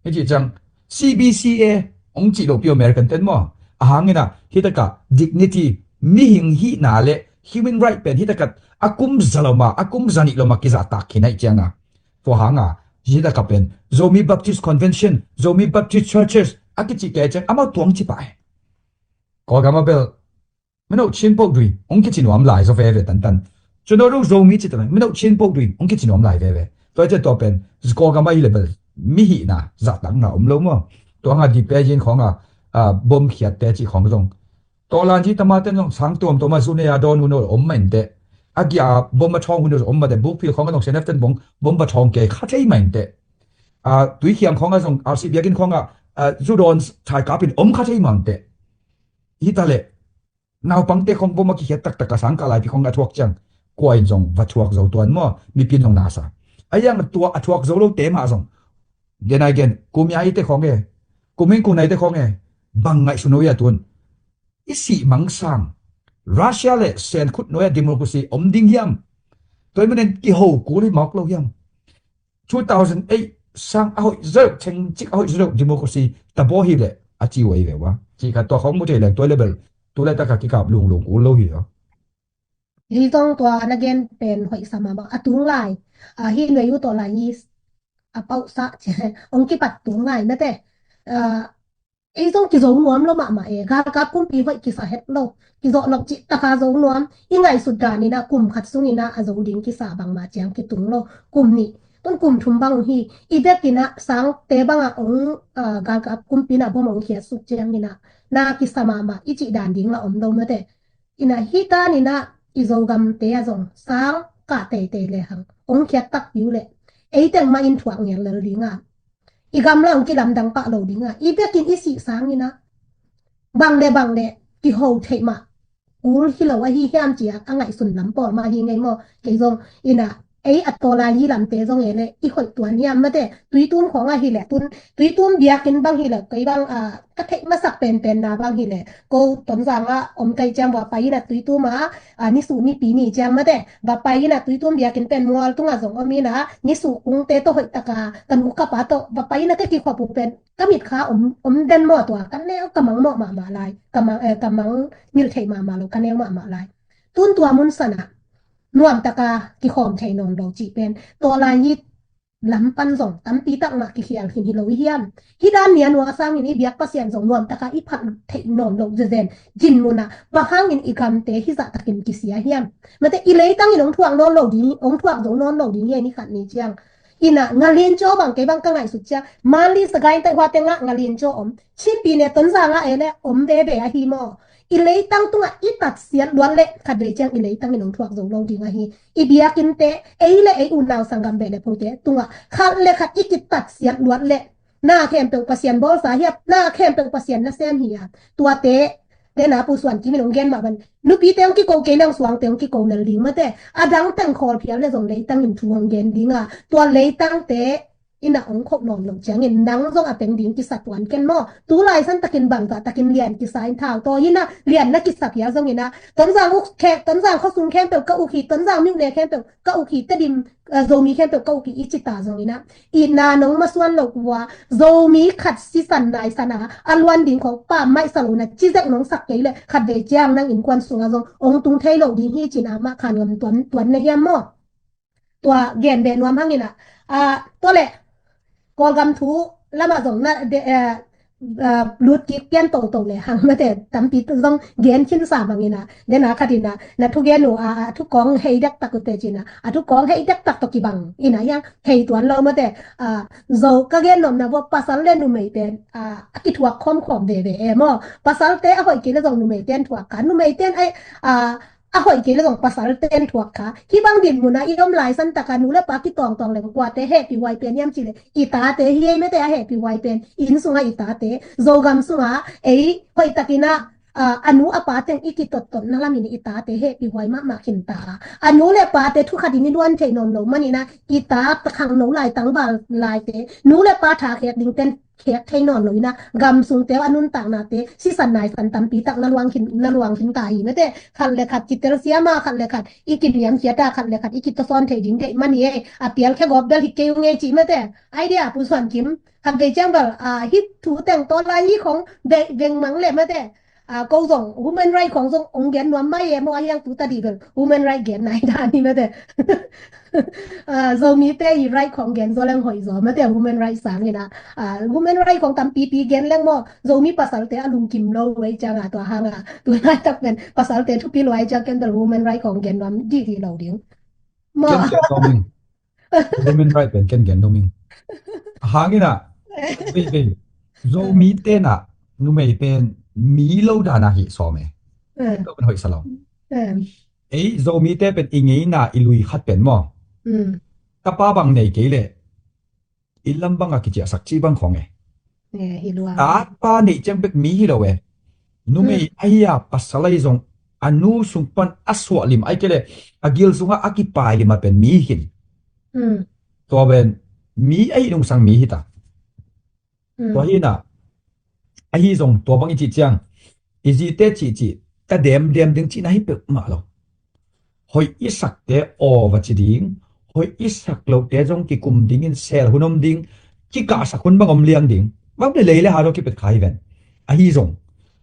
hi ci ciang C B C A ong ci lo pi American ten maw. A hang in a hi taka dignity, mihing hihna le human right pen hi taka a kum za lo ma, a kum za nih lo ma kizahtak khin ahi ciang a. Tua hang a hi taka pen Zomi Baptist Convention, Zomi Baptist Churches a kici kei ciang amau tuang ci pah e. Kawlgam a bel mino Chin poh dui ong kici nuam lai zaw veve tantan. Cun aw dong Zomi ci ta lai mino Chin poh dui ong kici nuam lai veve. Tua cian tua pen Kawlgam a hi le bel mihihna zahtakna om lo maw. Tua hang a dipe yin khawng a, a, bom khiatte ci khawng zong Dolanji tamate zong sang tuamtuam a zu nei a dawn hun uh om mah inteh. A giah a bom a thawng hun uh om mah teh, bukphil khawng a zong seneften bong bom a thawng kei kha thei mah inteh. A, tuikhiang khawng a zong R C biakinn khawng a, a, zu dawn thaikap in om kha thei mah inteh. Hi ta leh naupangte khawng bom a kikhiat taktak a sang kah laipi khawng a thuak ciang kua in zong va thuak zo tuan maw, mipi in zong nasa. A hiang tua a thuak zo lote mah zong gen ai gen, kumia ite khawng e, kuming kunaite khawng e, bang ngaihsun uh hi a tun i sih mangsang Russia le Sen khut nuai a democracy om ding hiam? Tua i manin kiho kul hi mawk lo hiam? Two thousand eight sang a hoih zeuh, thengcik a hoih zeuh democracy tabaw hi leh a ci uh ahi ve ua. Ci khat tua khawng mu thei leng tua level tu le taka kikap lunglung kul lo hi a. Hi zong tua na gen pen hoih sa mahmah a tung lai. A, hi nuai uh tawh lai hi a pauhsah ci ong kipat tung lai mate. A, ei zong kizo nuam lo mahmah e, galkap kumpi hoih kisa het lo, kizo nop cih taka zo nuam, i ngaihsut dan in a kum khat sung in a a zo ding kisa bangmah ciang kitung lo, kum nih, tun kum thum bang uh hi, i bek in a sangte bang a ong, a, galkap kumpi in a bom ong khiat suk ciang in a na kisa mahmah i cih dan ding la om lo mate. In a hi tan in a i Zogamte a zong sang kah teitei le hang ong khiat takpi uh leh ei teng mah in thuak ngel lel ding a, i gamla ong kilamdang pah lo ding a, i bek in i sih sang in a bang le bang le kiho theih mah kul hi lo ahi hiam ci a, a ngaihsun lam pawl mah hi ngei maw. Kei zong in a ei a tawlai yi lamte zong e le i hoih tuan hiam mate, Tuitum khawng ah hi le tun, Tuitum biakinn bang hi le kei bang a ka theih masak penpen na bang hi le ko Tonzang ah om kai ciang va pai in a Tuitum ah a nisu nipi ni ciang mate va pai in a Tuitum biakinn pen mual tungah zong om in a nisu kungte tawh hoih taka ka nu ka pa tawh va pai in a ka kikhop uh pen ka mit kha om, om den mawh tua ka neu ka mang mawh mahmah lai, ka mang, eh, ka mang ngilh theih mahmah lo ka neu mahmah lai. Tun tua mun sanah nuam taka kikhawm thei nawn lo cih pen tawlai yi lam pan zong tampi tak mah kikhial khin hi lo i hiam? Hi dan nia nua sangin i biak Pasian zong nuam taka i phat theih nawn lo zezen gin munah bang hangin i gamte hi zah takin kisia hiam? Mate i leitang in hong thuak nawn lo ding, hong thuak zo nawn lo ding hi a ni khat ni ciang. Ina ngalin caw bang kei bang ka ngaihsut ciang Manli Sagaing Taiwa tengah ngalin caw om, Chinpi ne Tonzang ah e le om veve ahi maw? I leitang tungah i tatsiat luat le khat vei ciang i leitang in hong thuak zo lo ding ahi. I biakinnte ei le ei unau sanggam beh le pute tungah khat le khat i kitatsiat luat le na khempeuh Pasian bawlsa hiam, na khempeuh Pasian nasem hiam? Tuate le na Pu Suan Kim in hong gen mah ban nupite hong kiko kei le hong suangte hong kiko lel ding mate, a dang teng khawl phial le zong leitang in thu hong gen ding a, tua leitangte ina hong khop nawn lo ciangin nang zong a teng ding kisa tuan ken maw? Tu lai san takin bangzah takin lian kisa in thau taw hi na, lian na kisa phial zong ina Tonzang uk khek, Tonzang khuasung khempeuh ka uk hi, Tonzang miuh ne khempeuh ka uk hi, Tedim, eh, Zomi khempeuh ka uk hi i cita zong ina i na nong masuan lo kua Zomi khat sisan naisan a a luan ding khong pa maihsa lo na cizek nong sak kei le khat vei ciang nang innkuan sunga zong ong tung thei lo ding hi cin a mah khan ngam tuan, tuan na hiam maw? Tua gen ve nuam hangin a, a, tua le Kawlgam thu lama zong na de, eh, eh, lut kik pian toto le hang mate tampi tu zong gen khin sa bangin a, den a khatin a na thu gen uh a, a thu kong hei dek tak ute cin a, a thu kong hei dek tak to kibang in a yang hei tuan lo mate, a, zo ka gen nom na vua pasal le numei pen a, a kithuak khom khom ve ve e maw? Pasalte a hoih kei le zong numei ten thuak kha, numei ten ai, a, a hoih kei le zong pasal ten thuak kha. Hi bang din muna i om lai san taka nu le pa kitawng tawng le kuate hehpih huai pen hiam ci le i tate hi ei mete a hehpih huai pen inn sunga i tate Zogam sunga ei hoih takina, a, a nu a pa teng i kitot tot na lamin i tate hehpih huai mahmah khin ta. A nu le pate thu khat in i luan thei nawn lo manina i ta khangno lai tangval laite nu le pa tha khek ding ten khek thei nawn lo ina gam sungte a nuntaknate sisan naisan tampi tak na luang khin, na luang khin ta hi mete, khat le khat kitel siama khat le khat i kiniam khiata khat le khat i kitosawn thei ding deih mani e, a pial khe gawp bel hi kei ung ei ci mete. Idea Pu Suan Kim khat vei ciang bel a hit thu teng tawlai hi khong veng mang le mete. A, ko zong human right khong zong ong gen nuam mai e maw a hiang tu ta di bel human right gen nai dan hi mete. A, Zomite i right khong gen zo leng hoih zo mete human right sangin a, a, human right khong tampipi gen leng maw Zomi pasalte a lungkim lo vei ciang a tua hang a tu lai tak pen pasalte thupi luai ciang ken bel human right khong gen nuam di di lo ding maw. Gen gen nuam ing. Human right pen ken gen nuam ing. A hangin a vei vei Zomi tena numei pen mi lo dana hi sawm e. Lo pen hoih sa lo. Ei Zomite pen i ngeina i lui khat pen maw? Ka pa bang nei kei le i lam banga kiciahsak ci bang khong e. Ka pa neih ciang bek mi hi lo e. Numei ahi a pasal ahi zong a nu sung pan a suah lim ai kei le a gil sunga a kipai lim a pen mi hi khin. Tua pen mi ahi nungsang mi hi ta. Tua hi na ahi zong tua bang i cih ciang i zite cihcih ka demdem ding cihna hi peuhmah lo. Hoih i sakte aw va ci ding, hoih i sak lote zong kikum dingin sel hun om ding, kikahsak hun bang om liang ding. Bang le lei le ha lo kipet kha hi ven. Ahi zong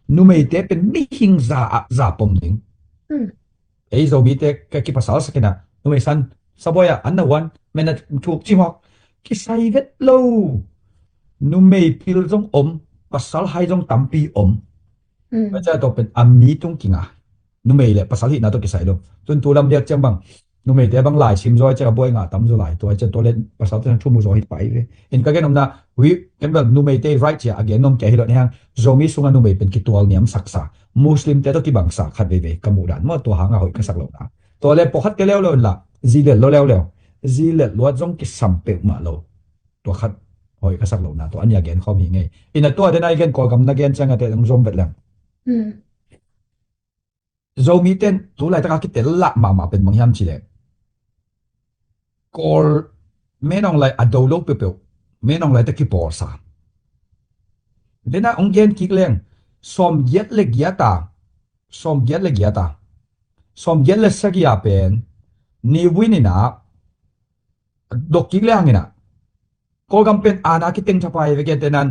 numeite pen mihing za ah za pom ding. Ei Zomite ka kipasal sakina numei san sabuai ah an na huan men a thuk cimawk kisai vet lo. Numei pil zong om, pasal hai zong tampi om. Tua pen a mi tung kinga. Numei le pasal hihna tawh kisai lo. Tun tu lam biak ciang bang numeite bang lai sim zaw ciang a buai ngah tam zaw lai tua ciang tua le pasal tua thu mu zaw hi pai ve. In ka gen omna wi ken bel numeite right cia a gen nom kia hi lo ni hang Zomi sunga numei pen kitual niam saksa Muslimte tawh kibangsa khat veivei ka muh dan maw tua hanga hoih ka sak lo na. Tua le pawkhat ke leuleu in la zilel lo leuleu. Zilel luat zong kisam peuhmah lo. Tua khat hoih ka sak lo na tua a nia gen khawm hi ngei. Ina tua dena i gen Kawlgam na gen ciang a te zong zom vet leng. Zomi ten tu laitaka kitel lah mahmah pen bang hiam cileh. Kawl, Min Aung Hlaing a do lo peuhpeuh Min Aung Hlaing te kipawlsa. Dena hong gen kik leng, sawm giat le giat a, sawm giat le giat a, sawm giat le sagih a pen Ne Win in a dok kik le hang in a, Kawlgam pen aana kiteng thapai ve. Gen te nan,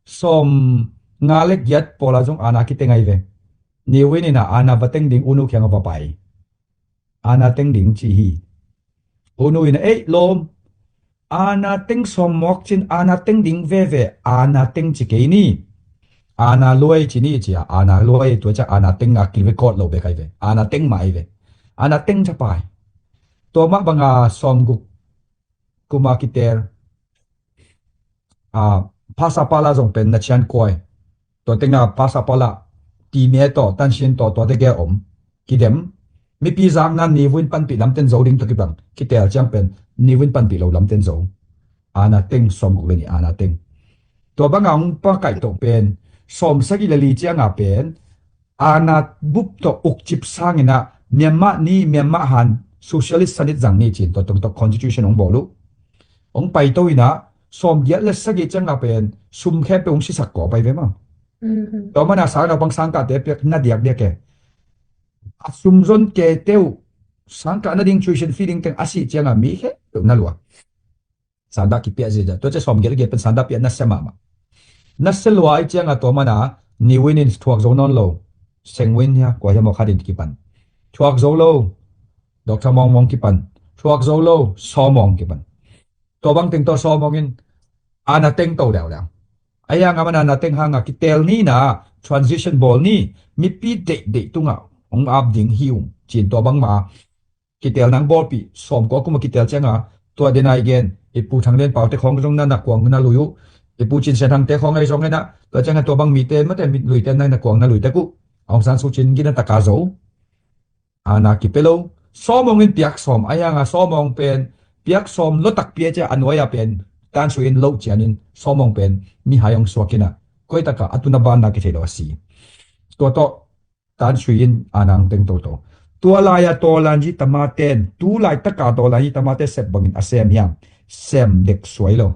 sawm nga le giat pawl a zong aana kiteng ahi ve. Ne Win in a aana va teng ding U Nu kiang a va pai. Aana teng ding ci hi. U Nu in a, ei lawm, aana teng sawm mawk cin, aana teng ding veve, aana teng ci kei ni. Aana luai ci ni ci a, aana luai, tua ciang aana teng a kirecord lo bek ahi ve. Aana teng mah ahi ve. Aana teng thapai. Tua mah banga sawm guk kum a kitel, a, Phasapala zong pen Nacian Kuai, tua teng a Phasapala, Timie tawh, Tansin tawh, tua teng a om, kidem. Mipi zakna Ne Win panpih lamten zo ding tawh kibang, kitel ciang pen Ne Win panpih lo lamten zo. Aana teng, sawm guk le nih aana teng. Tua banga hong pakaih tawh pen sawm sagih le li ciang a pen aana bup tawh ukcip sang in a, Myanmar ni, Myanmar han, socialist sanit zang ni cin, tua tawh constitution hong bawl uh. Hong paito in a, sawm giat le sagih ciang a pen sum khempeuh hong sisak kawm ahi ve maw. Tua mana sang naupang sangkahte piak na diakdiak e. A sum zon kei teuh, sangkah nading tuition fee ding teng a sih ciang a mi khempeuh na lua. Sanda kipia zia, tua ciang sawm giat le giat pen sanda pia nasia mahmah. Nasia lua ahi ciang a tua mana Ne Win in thuak zo nawn lo. Seng Win hia, kua hia maw khat in kipan. Thuak zo lo. Doctor Maung Maung kipan. Thuak zo lo. Saw Maung kipan. Tua bang teng tawh Saw Maung in aana teng to leuleu. Ahi hang a mana aana teng hang a kitel ni na, transition bawl ni, mipi deihdeih tungah hong ap ding hi ung cin, tua bang mah kitel nang bawlpih, sawm kua kum a kitel ciang a, tua dena i gen, i Pu Thang Lian Pau te khawng zong na na kuang na lui uh, i Pu Cin Sian Thang te khawng ahi zong e na, tua ciang a tua bang mite mate luite na na kuang na lui tek uh. Aung San Suu Kyi gina taka zo. Aana kipia lo. Saw Maung in piak sawm, ahi hang a Saw Maung pen piak sawm lo takpi a cia, a nuai a pen Tan Swe In lo cian in Saw Maung pen mihai hong suak in a, koi taka a tuna banna kithei lo a si. Tua tawh Tan Swe In aana hong teng toto. Tua lai a Tawlanyi Tama ten, tu laitaka Tawlanyi Tama te sep bangin a sem hiam? Sem dek suai lo.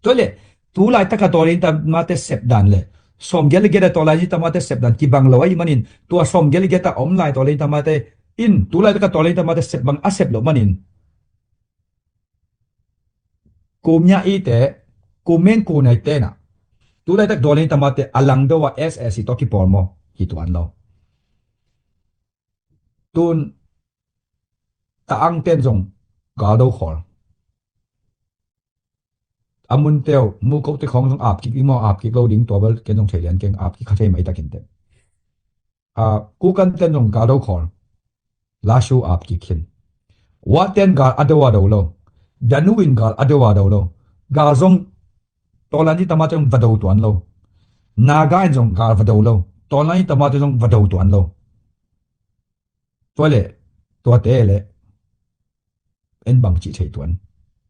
Tua le, tu laitaka Tawlanyi Tama te sep dan le sawm giat le giat a Tawlanyi Tama te sep dan kibang lo ahih manin, tua sawm giat le giat a om lai Tawlanyi Tama te in tu laitaka Tawlanyi Tama te sep bang a sep lo manin, Kum Nyae te, Kum Meng Ku Nai te na, tu laitak Tawlanyi Tama te a langdo a S A C tawh kipawl maw? Hi tuan lo. Tun Taang ten zong galdo khawl. A mun teu, Muko te khawng zong ap kik i maw, ap kik lo ding, tua bel ken zong thei lian keng, ap kik kha thei mai takin te. A, Kukan ten zong galdo khawl. Lasu ap kik khin. Wa ten gal a do a do lo. Danu in gal a do a do lo. Gal zong Tawlanyi Tama te zong va do tuan lo. Naga in zong gal va do lo. Tawlanyi Tama te zong va do tuan lo. Tua le, tuate le en bang cih thei tuan.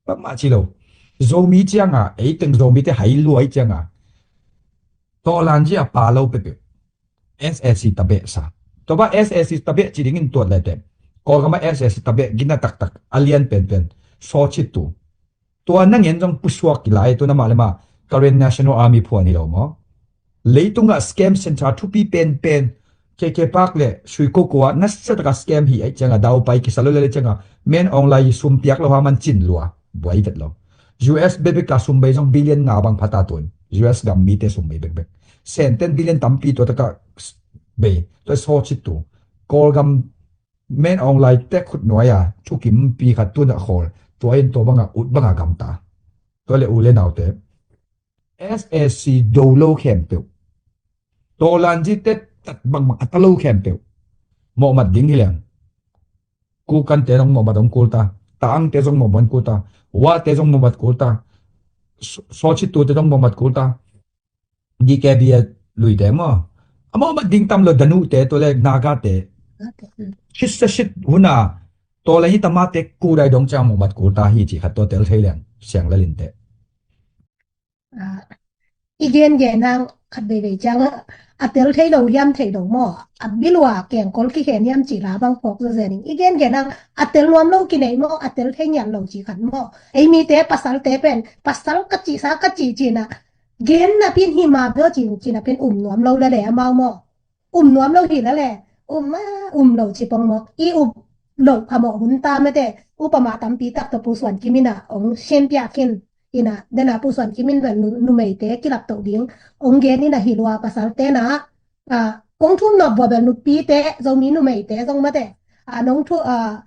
Bangmah ci lo. Zomi cianga, ei teng Zomi te hai luai cianga, Tawlanyi a pa lo peuhpeuh S A C tabeh sa. Tua ba S A C tabeh ci dingin tuat le te, Kawlgam a S A C tabeh gina taktak a lian penpen Saw Cit Tu. Tua nangen zong pusuak kilai tu na mah le mah Karen National Army phuan hi lo maw? Leitungah scam center thupi penpen K K Park le Sui Ko Ko ah nasa taka scam hi aih cianga daupai kisa lo le cianga Min Aung Hlaing sum piak lo ha man cin lua buai vet lo. U S bekbek a sum bei zong billion nga bang phata tun. U S gam mite sum bei bekbek. Senten billion tampi tua taka bei. Tua Saw Cit Tu. Kawlgam Min Aung Hlaing te khut nuai a thukim pi khat tun a khawl. Tua in tua banga ut banga gamta. Tua le u le naute, S A C do lo khempeuh, Tawlanyi te tat bangbang a ta lo khempeuh mawhmat ding hi leng. Kukan te zong mawhmat hong kul ta. Taang te zong mawhmat kul ta. Wa te zong mawhmat kul ta. Saw Cit Tu te zong mawhmat kul ta. D K B a luite maw? A mawhmat ding tam lo, Danu te, tua le Naga te. Khitsa sit huna Tawlanyi Tama te kudai dong ciang mawhmat kul ta hi ci khat tua tel thei leng siang lalin te. Ah, i gen gen hang, khat veivei ciang a tel thei lo hiam, thei lo maw? A bilua kengkol kikhen hiam ci la bang phawk zawzen in i gengen ang. A tel nuam lo kinei maw, a tel thei ngiat lo ci khat maw? Ei mite pasalte pen pasal ka cihsa ka cih cina gen napi in hi ma bia cin cina pen um nuam lo lele amau maw? Um nuam lo hi lele, um a um lo ci pong maw? I up loh phamawh hun ta mate. Upama tampi tak tawh Pu Suan Kim ina ong sianpiak khin ina, dena Pu Suan Kim in pen numeite kilap toh ding ong gen ina hi lua pasalte na, a, kong thum nop bua bel nupite, Zomi numeite zong mate, a, nong thu, a,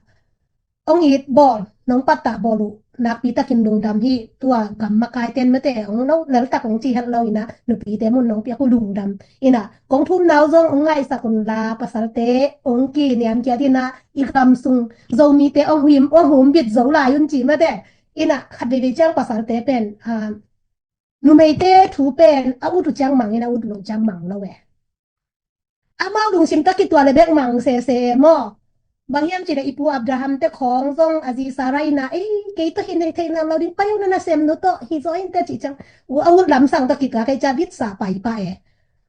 ong it bawl, nong pattah bawl uh nakpi takin lungdam hi. Tua gam makaiten mate ong no leltak ong ci het lo ina, nupite mun nong piak uh lungdam ina, kong thum nau zong ong ngaihsak un la, pasalte ong kiniam kiat ina, i gam sung Zomite ong hum, ong humbit zo lai un ci mate. Ina khat veivei ciang pasalte pen, a, numeite thu pen a ut uh ciang mang ina, a ut lo ciang mang lo e. Amau lungsim tawh kituak le bek mang sese maw? Bang hiam cih le i Pu Abraham te khawng zong a zi Sarah ina, ei, kei tawh hin hei theih nam lo ding, pai un na sem nu tawh hi zaw in te cih ciang, u a ut lamsang tawh kituak kei ca vitsa pai pah e.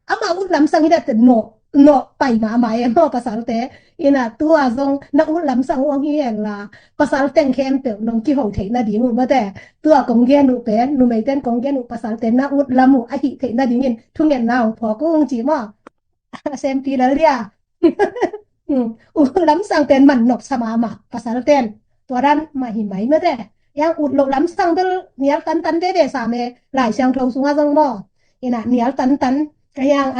Ama ut lamsang hi le te nawh, nawh pai mahmah e maw pasalte. Ina tua zong na ut lamsang uh ong hi hen la, pasal teng khempeuh nong kiho theih nading uh mate. Tua kong gen uh pen, numeiten kong gen uh pasalte na ut lam uh a hih theih nadingin thungetna ong phawk ung ci maw? A sempi lal dia. Ut lamsang pen man nopsa mahmah pasalten. Tua dan mah hi mai mate. Yang ut loh lamsang bel nial tantan veve sam e, Lai Siangtho sungah zong maw? Ina nial tantan, ka yang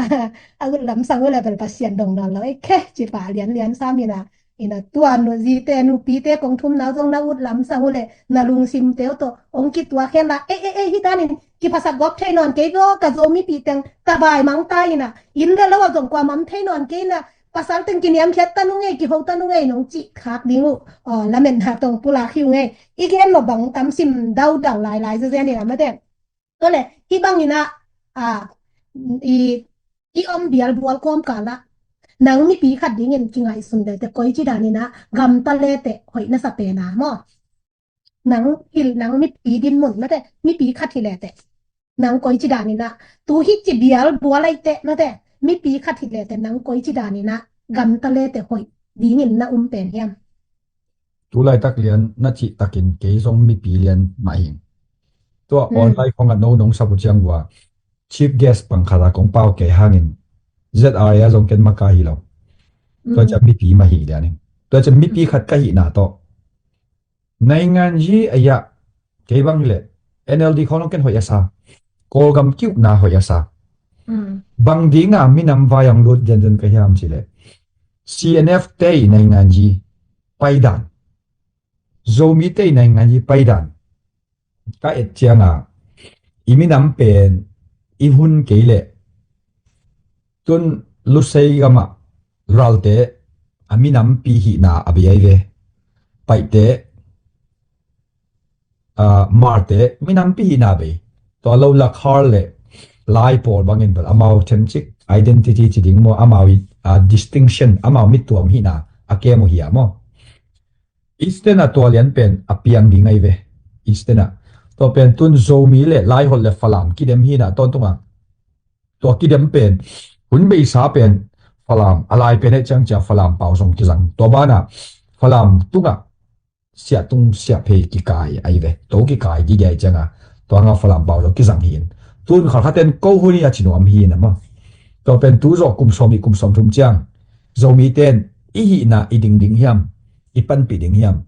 a ut lamsang uh le bel Pasian dong nawn lo e khe ci pah lianlian sam ina. Ina tua nu zite nupite kong thum nau zong na ut lamsang uh le na lungsimte uh tawh ong kituak hen la, e e e, hi danin kiphasak gawp thei nawn kei lo, ka Zomi piteng ka vai mang ta ina, inn le lo a zong kua mam thei nawn kei ina, pasal teng kiniamkhiat ta nungei, kiho ta nungei nong cih khak ding uh, aw, lametna tawh ong pulak hi ungei. I gen lo bang tam sim daudau lailai zazen ina mate. Tua le hi bang ina, a, i, i om bial bual kawmkal ah nang mipi khat dingin kingaihsun le te koici dan ina gamta le te hoih na sa pen a maw? Nang hil, nang mipi dinmun mate, mipi khat hi le te nang koici dan ina, tu hi ci bial bual ai te mate, mipi khat hi le te nang koici dan ina gamta le te hoih dingin na um pen hiam? Tu laitak lian na cih takin kei zong mipi lian mah hi. Tua online khong a no nong sap uh ciang uh a chief guest pang khat a kong pau kei hangin Z R A a zong ken maka hi lo. Tua ciang mipi mah hi lian in, tua ciang mipi khat ka hihna tawh naingan yi a yah, kei bang hi le N L D khong long ken hoih a sa, Kawlgam kiuhna hoih a sa. Bang dinga minam vai ang lut zenzen ka hiam ci le C N F te i naingan yi paidan, Zomi te i naingan yi paidan ka et cianga i minam pen i hun kei le tun Lusei gama ralte a minampi hihna a bei ai ve. Paite, a, Hmarte minampi hihna bei. Tua lo Lakhar le Lai pawl bangin bel amau themcik identity ci ding maw, amau i, a, distinction, amau mittuam hihna a kem uh hi a maw? Eastern a tua lian pen a piang ding ai ve. Eastern a tua pen tun Zomi le Lai hol le Falam kidem hina tawntunga tua kidem pen hun beisa pen Falam a lai pen e ciang cia Falam pau zong kizang. Tua bana Falam tunga siah tung siah phei kikai ai ve. To kikai gige ai cianga tua nga Falam pau zong kizang hin. Tun khalkhaten ko hun i a cinuam hi na ma. Tua pen tu zawh kum sawm i kum sawm thum ciang Zomi ten i hihna i ding ding hiam, i panpih ding hiam,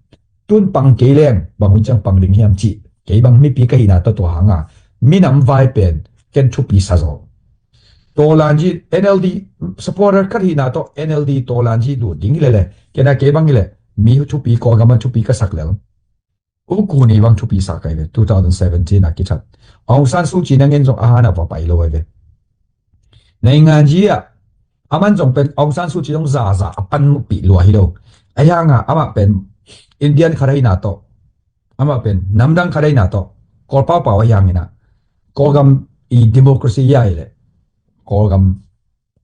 tun pang kei leng bang hun ciang pang ding hiam cih kei bang mipi ka hihna tawh tua hanga minam vai pen ken thupi sa zaw. Tawlanji N L D supporter khat hihna tawh N L D tawlanji lut ding hilele kena kei bang hile mi thupi Kawlgam an thupi ka sak lel. U Kuni bang thupi sa kai ve two thousand seventeen a kithat. Aung San Suu Kyi nangen zong a hana va pai lo ai ve. Nainganji a aman zong pen Aung San Suu Kyi zong zaza a pan pi lua hi lo. A hianga amah pen Indian khat ahina tawh, amah pen namdang khat ahina tawh Kawlpau pau a hiangina Kawlgam i democracy ia ile Kawlgam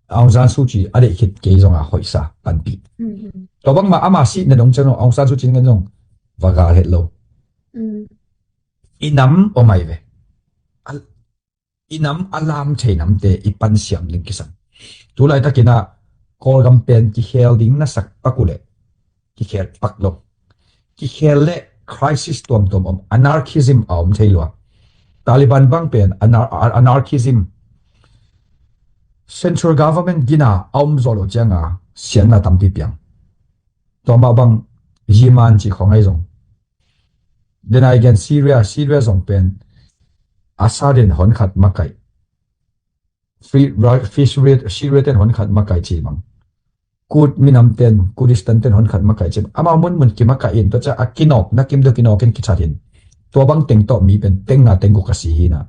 Aung San Suu Kyi a deih khit kei zonga hoihsa panpih. Tua bangma ama sihna dong ciang Aung San Suu Kyi ngen zong va gal het lo. I nam om ai ve. i nam a lam thei namte i pansiam ding kisam. Tulaitakin ah Kawlgam pen kikhel ding na sak pak uh leh kikhel pak lo. Kikhel le crisis tuamtuam om, anarchism a om thei lua. Taliban bang pen anar- anarchism, central government gina a om zawh lo cianga siatna tampi piang. Tua mah bang Yemen ci khong ahi zong, then again Syria, Syria zong pen Assad in hon khat makaih, Free Ra- Free Syria, Syria ten hon khat makaih ci bang, Kurd minam ten, Kurdistan ten hon khat makaih ci bang, amau munmun kimakaih in, tua ciang a kinawk na kim deuh kinawk in kithat in, tua bang teng tawh mi pen teng nga teng guk a si hi na.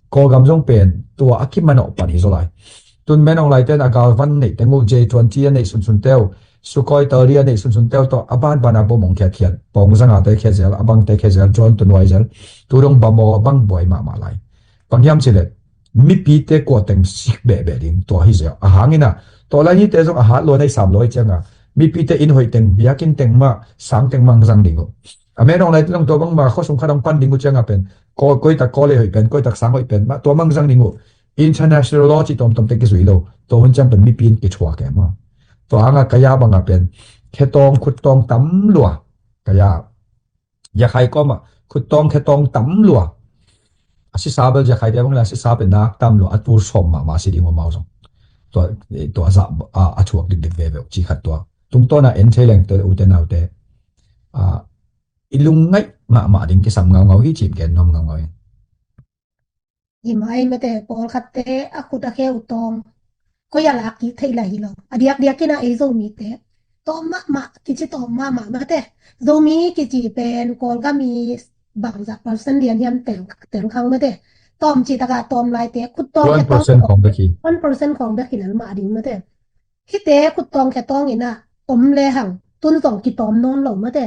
Kawlgam zong pen tua a kimanawh pan hi zaw lai. Tun Min Aung Hlaing ten a galvan neih teng uh, J twenty a neih sunsun teu, Sukhoi thirty a neih sunsun teu tawh a banban a bom hong khiatkhiat, pawng zanga te khia zel, a bang te khia zel, drone tunuai zel, tu dong bamaw a bang buai mahmah lai. Bang hiam cileh mipite kua teng sik behbeh ding tua hi zel. A hangin ah tua lai nite zong a hat lua nai sam lua hi cianga mipite inn hoih teng, biakinn teng mah, sang teng mah zang ding uh. A Min Aung Hlaing te zong tua bang mah khuasung khat hong pan ding uh cianga pen, ko- koitak kawl hoih pen, koitak sang hoih pen mah tua mah zang ding uh. International law ci tawmtawm te kizui lo. Tua hun ciang pen mipi in kithuak e maw. Tua hanga kaya banga pen khetawng khuttawng tam lua. Kaya yakhai kawma khuttawng khetawng tam lua. A sisa bel yakhai te bang la sisa pen nak tam lua, a tur sawm mahmah si ding uh amau zong. Tua, tua zah a, a thuak dikdik veve uh ci khat tua. Tungtawna en thei leng tua ute naute, a, i lungngaih mahmah ding kisam ngaungau hi cih gen nuam ngaungau in. Hi mah ei mate, pawlkhatte a khut a khe uh tawng koi a lak kik theih lai hi lo. A diakdiak in ah ei Zomite tawm mahmah, kici tawm mahmah mate. Zomi kici pen Kawlgam i bangzah percent lian hiam teng, teng khang mate. Tawm ci taka tawm laite khut tawng khe tawng, one percent khawng bek hi. One percent khawng bek hi lel mah ding mate. Hite khut tawng khe tawng in ah om le hang tun zong kitawm nawn lo mate.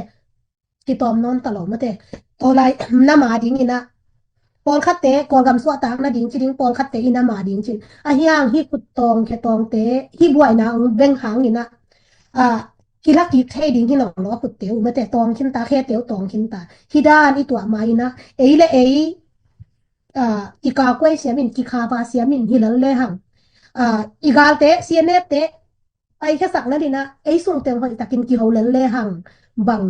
Kitawm nawn ta lo mate. Tua lai na ma ding in ah pawlkhatte Kawlgam suahtak nading ci ding, pawlkhatte i na ma ding cin. A hiang hi khut tawng khe tawngte hi buaina ong beng hang in ah, a, kilak kik thei ding hi lo lo khutte uh mate, tawng khin ta, khete uh tawng khin ta. Hi dan i tuah ma in ah ei le ei, a, kikakuai siam in, kikhava siam in hi lel le hang, a, i galte, C N F te paikhiasak nading ah ei sung teng hoih takin kiho lel le hang bang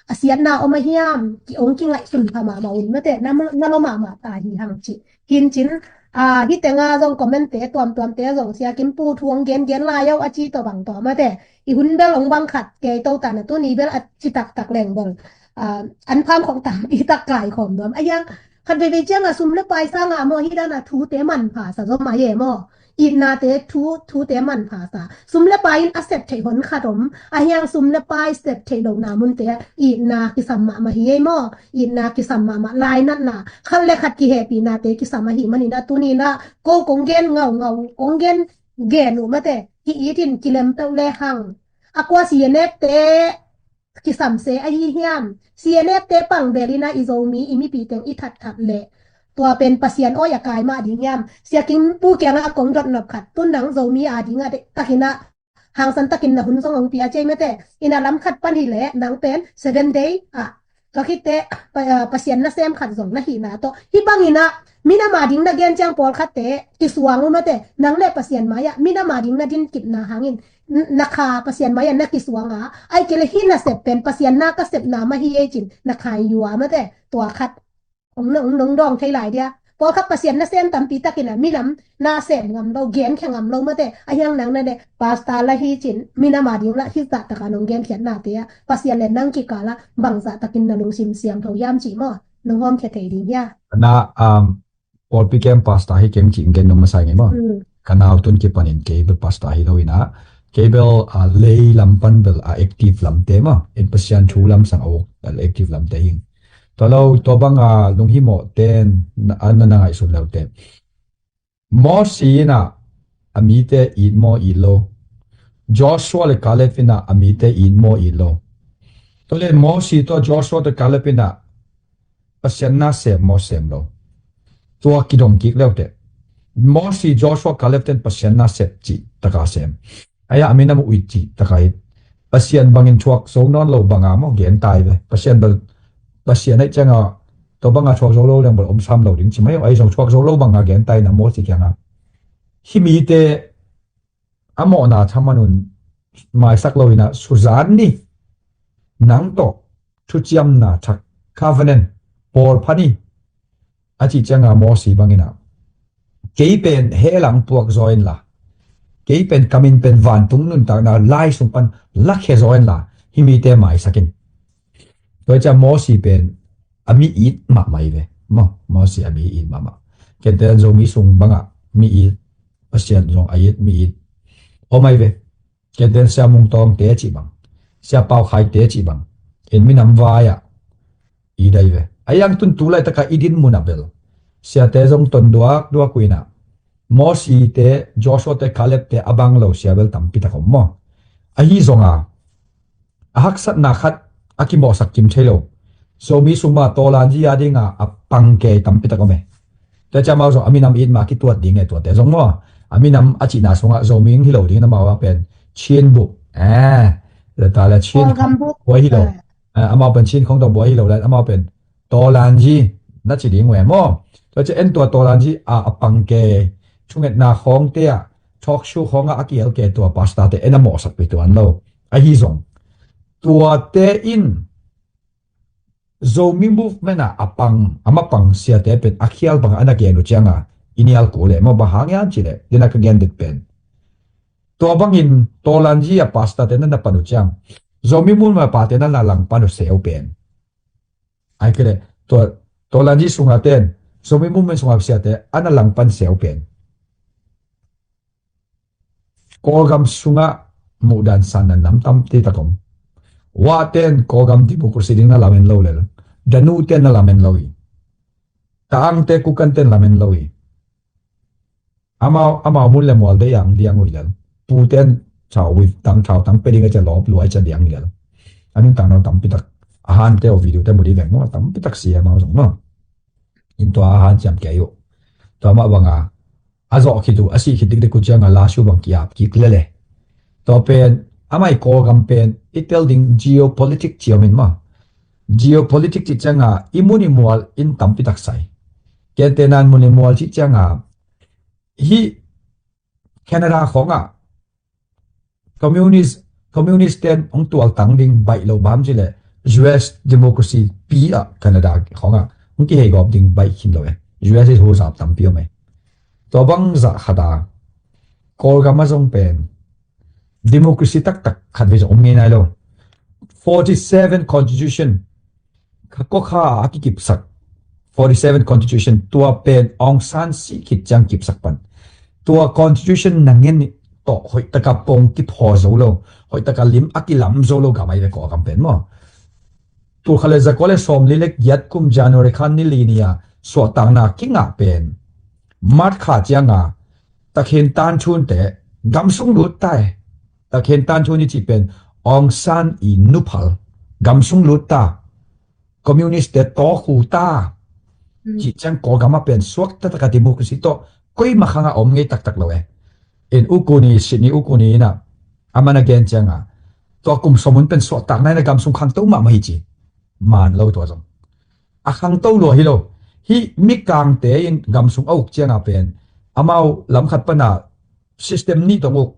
a siatna om a hiam, ki ong kingaihsun pha mahmah un mate, na, na lo mahmah ta hi hang ci. Hin cin, a, hi tenga zong comment te tuamtuam te zong Sia Kim Pu thu ong gen gen lai au a ci tawh bang tawh mate. I hun bel ong bang khat kei to ta na tuni bel a ci taktak leng bel, a, an pham khong tam i tak kai khawm nuam. A hiang khat veivei cianga sum le pai sanga maw hi dan a thute manpha sa zaw mai e maw. Itnate thu, thute manpha sa. Sum le pai in a sep theih hon khat om. A hiang sum le pai sep theih lohna munte ah itna kisam mahmah hi ei maw. Itna kisam mahmah, lainatna, khat le khat kihehpihnate kisam ahih manin ah tuni in ah ko kong gen ngaungau, kong gen gen uh mate. Hi it in kilem peuh le hang. A kua C N F te kisam se ahi hiam? C N F te pang bel in ah i Zomi i mipi teng i thatthat leh tua pen Pasian awi a kai mah ding hiam? Sia Kim Pu kiangah a kong dot nop khat, tun nang Zomi a dingah deihtakin ah hangsan takin na hun zong ong pia cei mate. In ah lam khat pan hi leh nang pen seven day ah tua khitte, pa- ah, Pasian nasem khat zong na hihna tawh. Hih bangin ah minam a ding na gen ciang pawlkhatte kisuang uh mate. Nang le Pasian mai-ah minam a ding na din kipna hangin n- na kha Pasian mai-ah na kisuang a, ai kei le hih nasep pen Pasian na ka sepna mah hi ei cin na kha i yua mate. Tua khat ong na ong dong dawng thei lai dia. Pawlkhat Pasian nasem tampi takin ah minam na sem ngam lo, genkhia ngam lo mate. A hiang nang na le pastor la hi cin minam a ding la hih zah taka nong genkhiatnate ah Pasian le nang kikal ah bangzah takin na lungsim siangtho hiam cih maw? Nong hawmkhia thei ding hia? Na, um, pawlpi kem pastor hi keng cih gen nong masa ngei maw? Hmm. Ka nau tun kipanin kei bel pastor hi lo in ah, kei bel, ah, lei lam pan bel a active lamte maw, in Pasian thu lam sang a wok a active lamte hing. Tua lo, tua bang a lunghimawh ten na, na, na ngaihsun lo te. Mosi in ah a mite it maw it lo? Joshua le Caleb in ah a mite it maw it lo? Tua le Mosi tua Joshua tua Caleb in ah Pasian na sem maw sem lo? Tua kidong kik leute. Mosi, Joshua, Caleb ten Pasian na sep cih taka sem. Aia a minam uh it cih taka it. Pasian bangin thuak zo nawn lo banga maw gen tai ve. Pasian bel, Pasian aih cianga Tua banga thuak zo lo leng bel om sam lo ding ci mai uh. Ahi zong thuak zo lo banga gen ta ina Mosi kianga, hih mite a mawhna thaman un maisak lo ina suzan ni, nang tawh thuciamna thak, covenant, pawl pha ni, a cih cianga Mosi bangina, kei pen hell ah puak zaw inla, kei pen ka min pen vantung nuntakna lai sung pan lakhia zaw inla, hih mite maisak in. Tua hi ciah Mosi pen a mi it mahmah hi ve. Maw, Mosi a mi it mahmah. Kente Zomi sung bangah mi it, Pasian zong a it mi it om ahi ve. Kenten Sia Mung Tawngte cih bang, Sia Pau Khaite cih bang, in minam vai-ah i dai ve. A iang tun tu laitaka i din munah bel siate zong ton duak duak uh inah, Mosite, Joshua te, Caleb te a bang lo sia bel tampi tak om maw. Ahi zonga a haksatna khat a kimawhsak kim thei lo. Zomi sung mah Tawlanji a dinga a pang kei tampi tak om e. Tua ciah amau zong a minam it mah kituat ding e, tuate zong maw. A minam a cihna sungah Zomi hi lo ding in amau a pen Chin bup. Eh, ta le Chin Kawlgam bup. Buai hi lo. Eh, amau pen Chin khong tawh buai hi lo le amau pen Tawlanji na ci ding uh e maw. Tua ciah en tua Tawlanji a a pang kei thungetna khawngte ah, talk show khawngah a kihel kei tua pastor te en a mawhsak pi tuan lo. Ahi zong tuate in Zomi movement ah a pang, a mapang siate pen a khial bangah a na gen uh cianga i nial kul e maw. Bang hang hiam cih leh, dena ka gen det pen, tua bangin Tawlanji a pastor te na na pan uh ciang Zomi movement a pate na na langpan uh seu pen, ai kei leh tua Tawlanji sunga ten Zomi movement sunga siate a na langpan seu pen Kawlgam sungah muhdan sanna nam tampi tak om. Waten Kawlgam democracy ding na lamen lo lel, danu ten na lamen lo hi. Taangte kukan ten lamen lo hi. Amau, amau mun le mual dei ang diang uh hi lel. Puten thau ui tang, thau tang pe ding a cia lawp luai cia diang uh hi lel. A nung tang no tampi tak a hante uh video te mu di veng maw, tampi tak si amau zong maw. In tua a han ciam kei uh. Tua mah banga a zawh khit uh, a sih khit dikdik uh cianga lasu bang ki-ap kik lele. Tua pen amai Kawlgam pen i tel ding geopolitic ciamin maw. Geopolitic cih cianga i mun i mual in tampi tak sai. Kente nan mun i mual cih cianga hih Canada khawngah communist, communist ten hong tualtang ding baih lo bam cileh U S democracy pi ah Canada khawngah hong kihei gawp ding baih khin lo e. U S is huzap tampi om e. Tua bangzah khata Kawlgam a zong pen democracy taktak khat vei zong om ngei nai lo. Forty seven constitution kha kawkha a kikipsak forty seven constitution tua pen Aung San sih khit ciang kipsak pan. Tua constitution na ngen tawh hoihtaka pong kiphaw zo lo, hoihtaka lim a kilam zo lo gam ahi ve Kawlgam pen maw. Tulkhat le zakua le sawmli le giat kum January khan ni li ni-a suahtakna kingah pen March kha cianga Takhen Tanthunte gamsung lut ta e. Takhen Tanthun i cih pen Aung San i nuphal gamsung lut ta. Communist te tawkhu ta. Cih ciang Kawlgam a pen suak taktak a democracy tawh koima khangah om ngei taktak lo e. In ukuni, Sydney ukuni inah a man a gen cianga tua kum sawmun pen suahtakna inah gamsung khangto mahmah hi ci. Man lo tua zong a khangto lua hi lo. Hih mikangte in gamsung a uk cianga pen amau lamkhat pana system nih tong uk,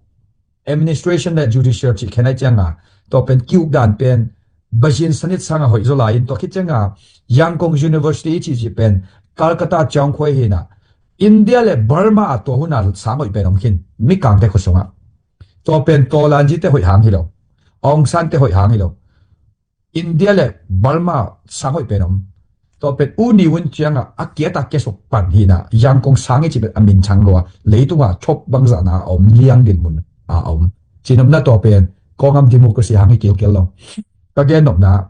administration le judicial cih khen ai cianga tua pen kiuk dan pen bazin sanit sanga hoih zaw lai in tua khit cianga Yangon University i cih cih pen Calcutta ciang khuai hina India le Burma a tua huna sang hoih pen om khin mikangte khut sungah. Tua pen Tawlanji te hoih hang hi lo, Aung San te hoih hang hi lo. India le Burma sang hoih pen om. Tua pen u ni un cianga a kiata kiasuk pan hina Yangon sang i cih pen a min chang lua leitunga thop bangzahna a om liang dinmun a om. Cinopna tua pen Kawlgam democracy hang hi kilkel lo. Ka gen nopna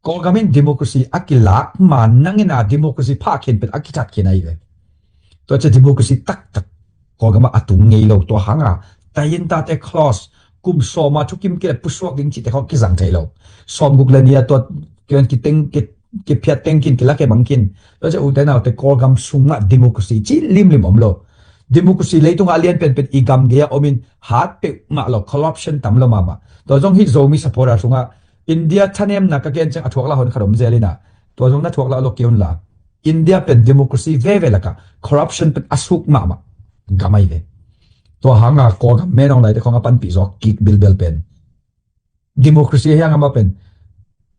Kawlgam in democracy a kilak ma nangina democracy phah khin pen a kithat khin ahi ve. Tua cia democracy taktak Kawlgam a tung ngei lo tua hanga tayin tate clause kum sawma thukim kile pusuak ding cihte khawng kizang thei lo. Sawmguk le nia tua kian kiteng ki kiphiat teng khin kilak e bang khin. Tua cia ute naute Kawlgam sungah democracy ci limlim om lo. Democracy leitungah a lian penpen i gam gei-ah omin hat peuhmah lo, corruption tam lo mahmah. Tua zong hih Zomi supporter sungah India thanemna ka gen ciang a thuak la hon khat om zel inah Tua zong na thuak lah lo kei un la. India pen democracy veve lakah corruption pen a suk mahmah gam ahi ve. Tua hanga Kawlgam Min Aung Hlaing te khong a panpih zawk kik bilbel pen democracy ahi hang amah pen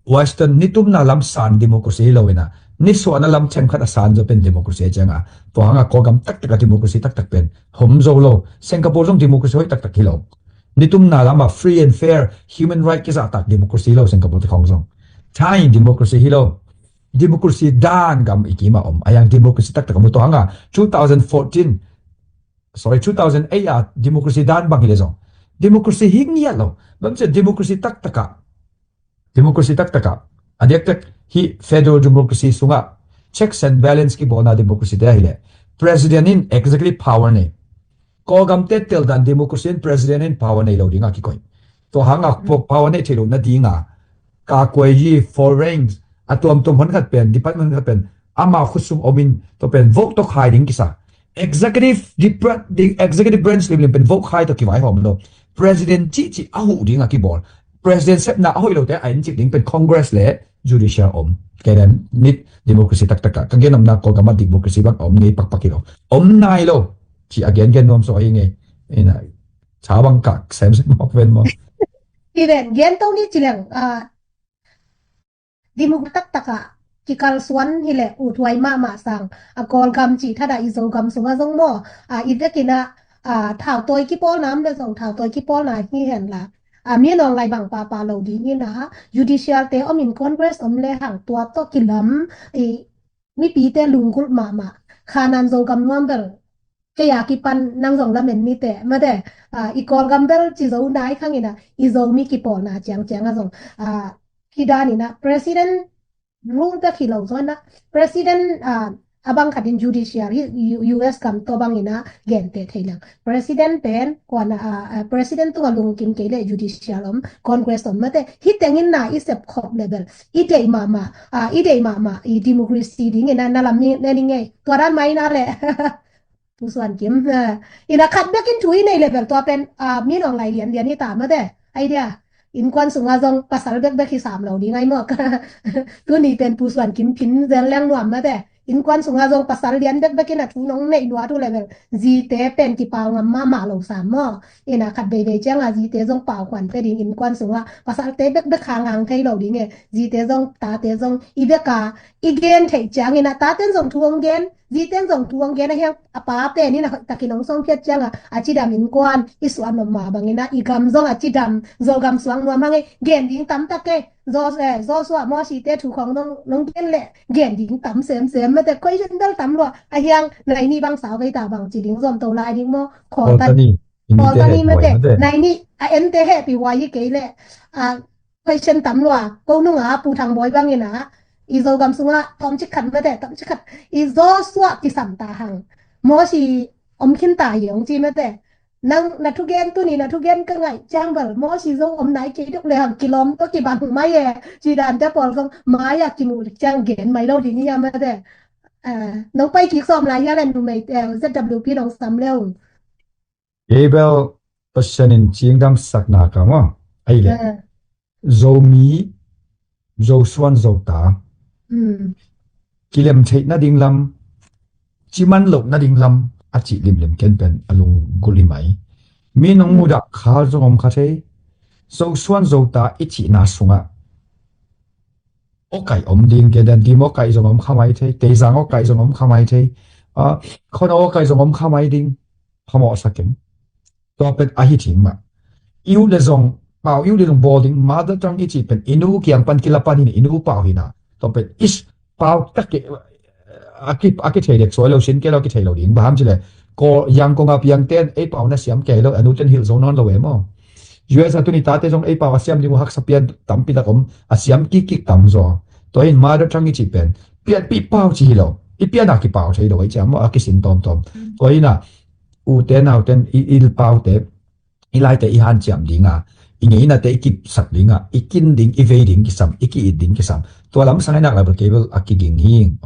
Western nitumna lam san democracy hi lo ina, nisuahna lam themkhat a san zaw pen democracy ahi cianga, tua hanga Kawlgam taktak a democracy taktak pen hom zo lo. Singapore zong democracy hoih taktak hi lo. Nitumna lama free and fair human right kizahtak democracy hi lo Singapore te khong zong. Thai democracy hi lo. Democracy dan gam i kima om a yang democracy taktak om. Tua hanga two thousand fourteen, sorry, two thousand eight a democracy dan bang hi le zong democracy hi ngiat lo. Bang cia democracy taktaka, democracy taktaka a diaktak hi federal democracy sunga checks and balance kibawlna democracy te ahi le president in executive power nei. Kawlgam te teldan democracy in president in power nei lo dinga kikoi. Tua hanga power nei thei lo na dinga ka kuai hi foreign a tuamtuam hon khat pen, department hon khat pen ama khusung omin to pen vote to khai ding kisa. Executive, the executive branch limlim pen vote khai to kivai hom lo. President cihcih a huh ding a kibawl. President sepna a hoih lote a encik ding pen Congress le judicial om. Kei dan nit democracy taktaka ka genomna Kawlgam a democracy bang om ngei pakpak hi lo. Om nai lo. Ci a gen gen nuam so ahi ngei. Ina, cha bang kak semsem mok ven mo. Iven gen to ni ci leng, ah, dimu taktaka kikal suan hi le uthuai mahmah sang a Kawlgam ci thada i Zogam sunga zong maw, a i vekina a thautoi kipawlna am le zong thautoi kipawlna hi hen la a Min Aung Hlaing bang papa lo ding ina judicial te om in Congress om le hang tua to kilam i mipite lunggulh mahmah khanan Zogam nuam bel kei a kipan nang zong lamen nite mate, a, i Kawlgam bel ci zo nai khangina i Zomi kipawlna ciangcianga zong, a, kidanina president rule bek hi lo zona president, a, a bang khatin judiciary U- US gam to bangina gente thei lang president pen kuana, a, a, president tunga lungkim kei le judicial om Congress om mate hi tengin na i sep khop level i dei mahmah, a, i dei mahmah i democracy dingina na lam ni ne ding ngei tua dan maina le Pu Suan Kim, eh, ina khat bekin thu i nei level tua pen, ah, Min Aung Hlaing lianlian hi ta mate. Idea. Innkuan sunga zong pasal bekbek hi sam lo ding ai mawk. Tuni pen Pu Suan Kim phin zel leng nuam mate. Innkuan sunga zong pasal lian bekbekin a thu nong neih lua tu level. Zite pen kipau ngam mahmah lo sam maw. Ina khat veivei cianga zite zong pau khuan pe ding innkuan sunga. Pasalte bekbek hanghang thei lo ding e. Zite zong, tate zong, i veka, i gen theih ciangina, taten zong thu ong gen, ziten zong thu ong gen a hiang a pa pen in a hoih takin ong songphiat cianga a cidam innkuan i suah nopma bangina i gam zong a cidam Zogam suang nuam hang i gen ding tamtak e. Zo- eh, Joshua Mosite thu khong nong, nong gen le gen ding tam semsem mate koi jen bel tam lua a hiang nai ni bang sau vei ta bang ci ding zom to lai ding maw khawl ta Kawltani, i mite khawl ta ni heh mate huai mate. Nai ni a ente heh pi huai hi kei le a question tam lua ko nunga Pu Thang Bawi bangina i Zogam sunga tomcik khat mate tomcik khat i Joshua kisam ta hang Mosi om khin ta hi ong ci mate nang na thugen tuni na thugen ka ngaih ciang bal Mosi zong om nai kei duk le hang kilawm to kibang mai e ci dan te pawl zong mai a kimuh lik ciang gen mai lo ding hi a mate. Eh, nong pai kik sawm lai hia le numei, eh, Z W P nong sam le ung. Abel Pasian in cingdam sakna ka maw? Ai le. Eh. Zomi, Zosuan Zota. Hmm. Kilem theih nading lam, ciman loh nading lam, a cih limlim ken pen a lunggulh hi mai. Mi nong mudah khal zong om kha thei. Zosuan Zota i cihna sungah. Awkai om ding, ke dan dim awkai zong om kha mai thei, teizang awkai zong om kha mai thei. Ah, khono awkai zong om kha mai ding. Phamawh sa keng. Tua pen ahi thing mah. I ut le zong, pau i ut le zong bawl ding, mother tongue i cih pen, i nu kiang pan kila pan hi na, i nu pau hi na. Tua pen, is, pau tak ke, a ki, a ki thei dek suai lo sin ke lo ki thei lo ding. Baham ci le, ko yang ko nga piang ten, ei pau na siam ke lo, a nu ten hil zo non lo e maw. U S a tuni tate zong ei pau a siam ding uh haksa pian tampi tak om, a siam kik kik tam zaw. Tua hin mother tongue i cih pen, pian pi pau ci hi lo. I pian a ki pau thei lo, ei ciam maw, a ki sin tom tom. Tua hin a, u te nau ten i, i pau te, i lai te i hanciam ding a, i ngeina te i kipsak ding a, i kin ding, i vei ding kisam, i ki it ding kisam. Tua lam sang i nak lai bel kei bel a ki ging hing.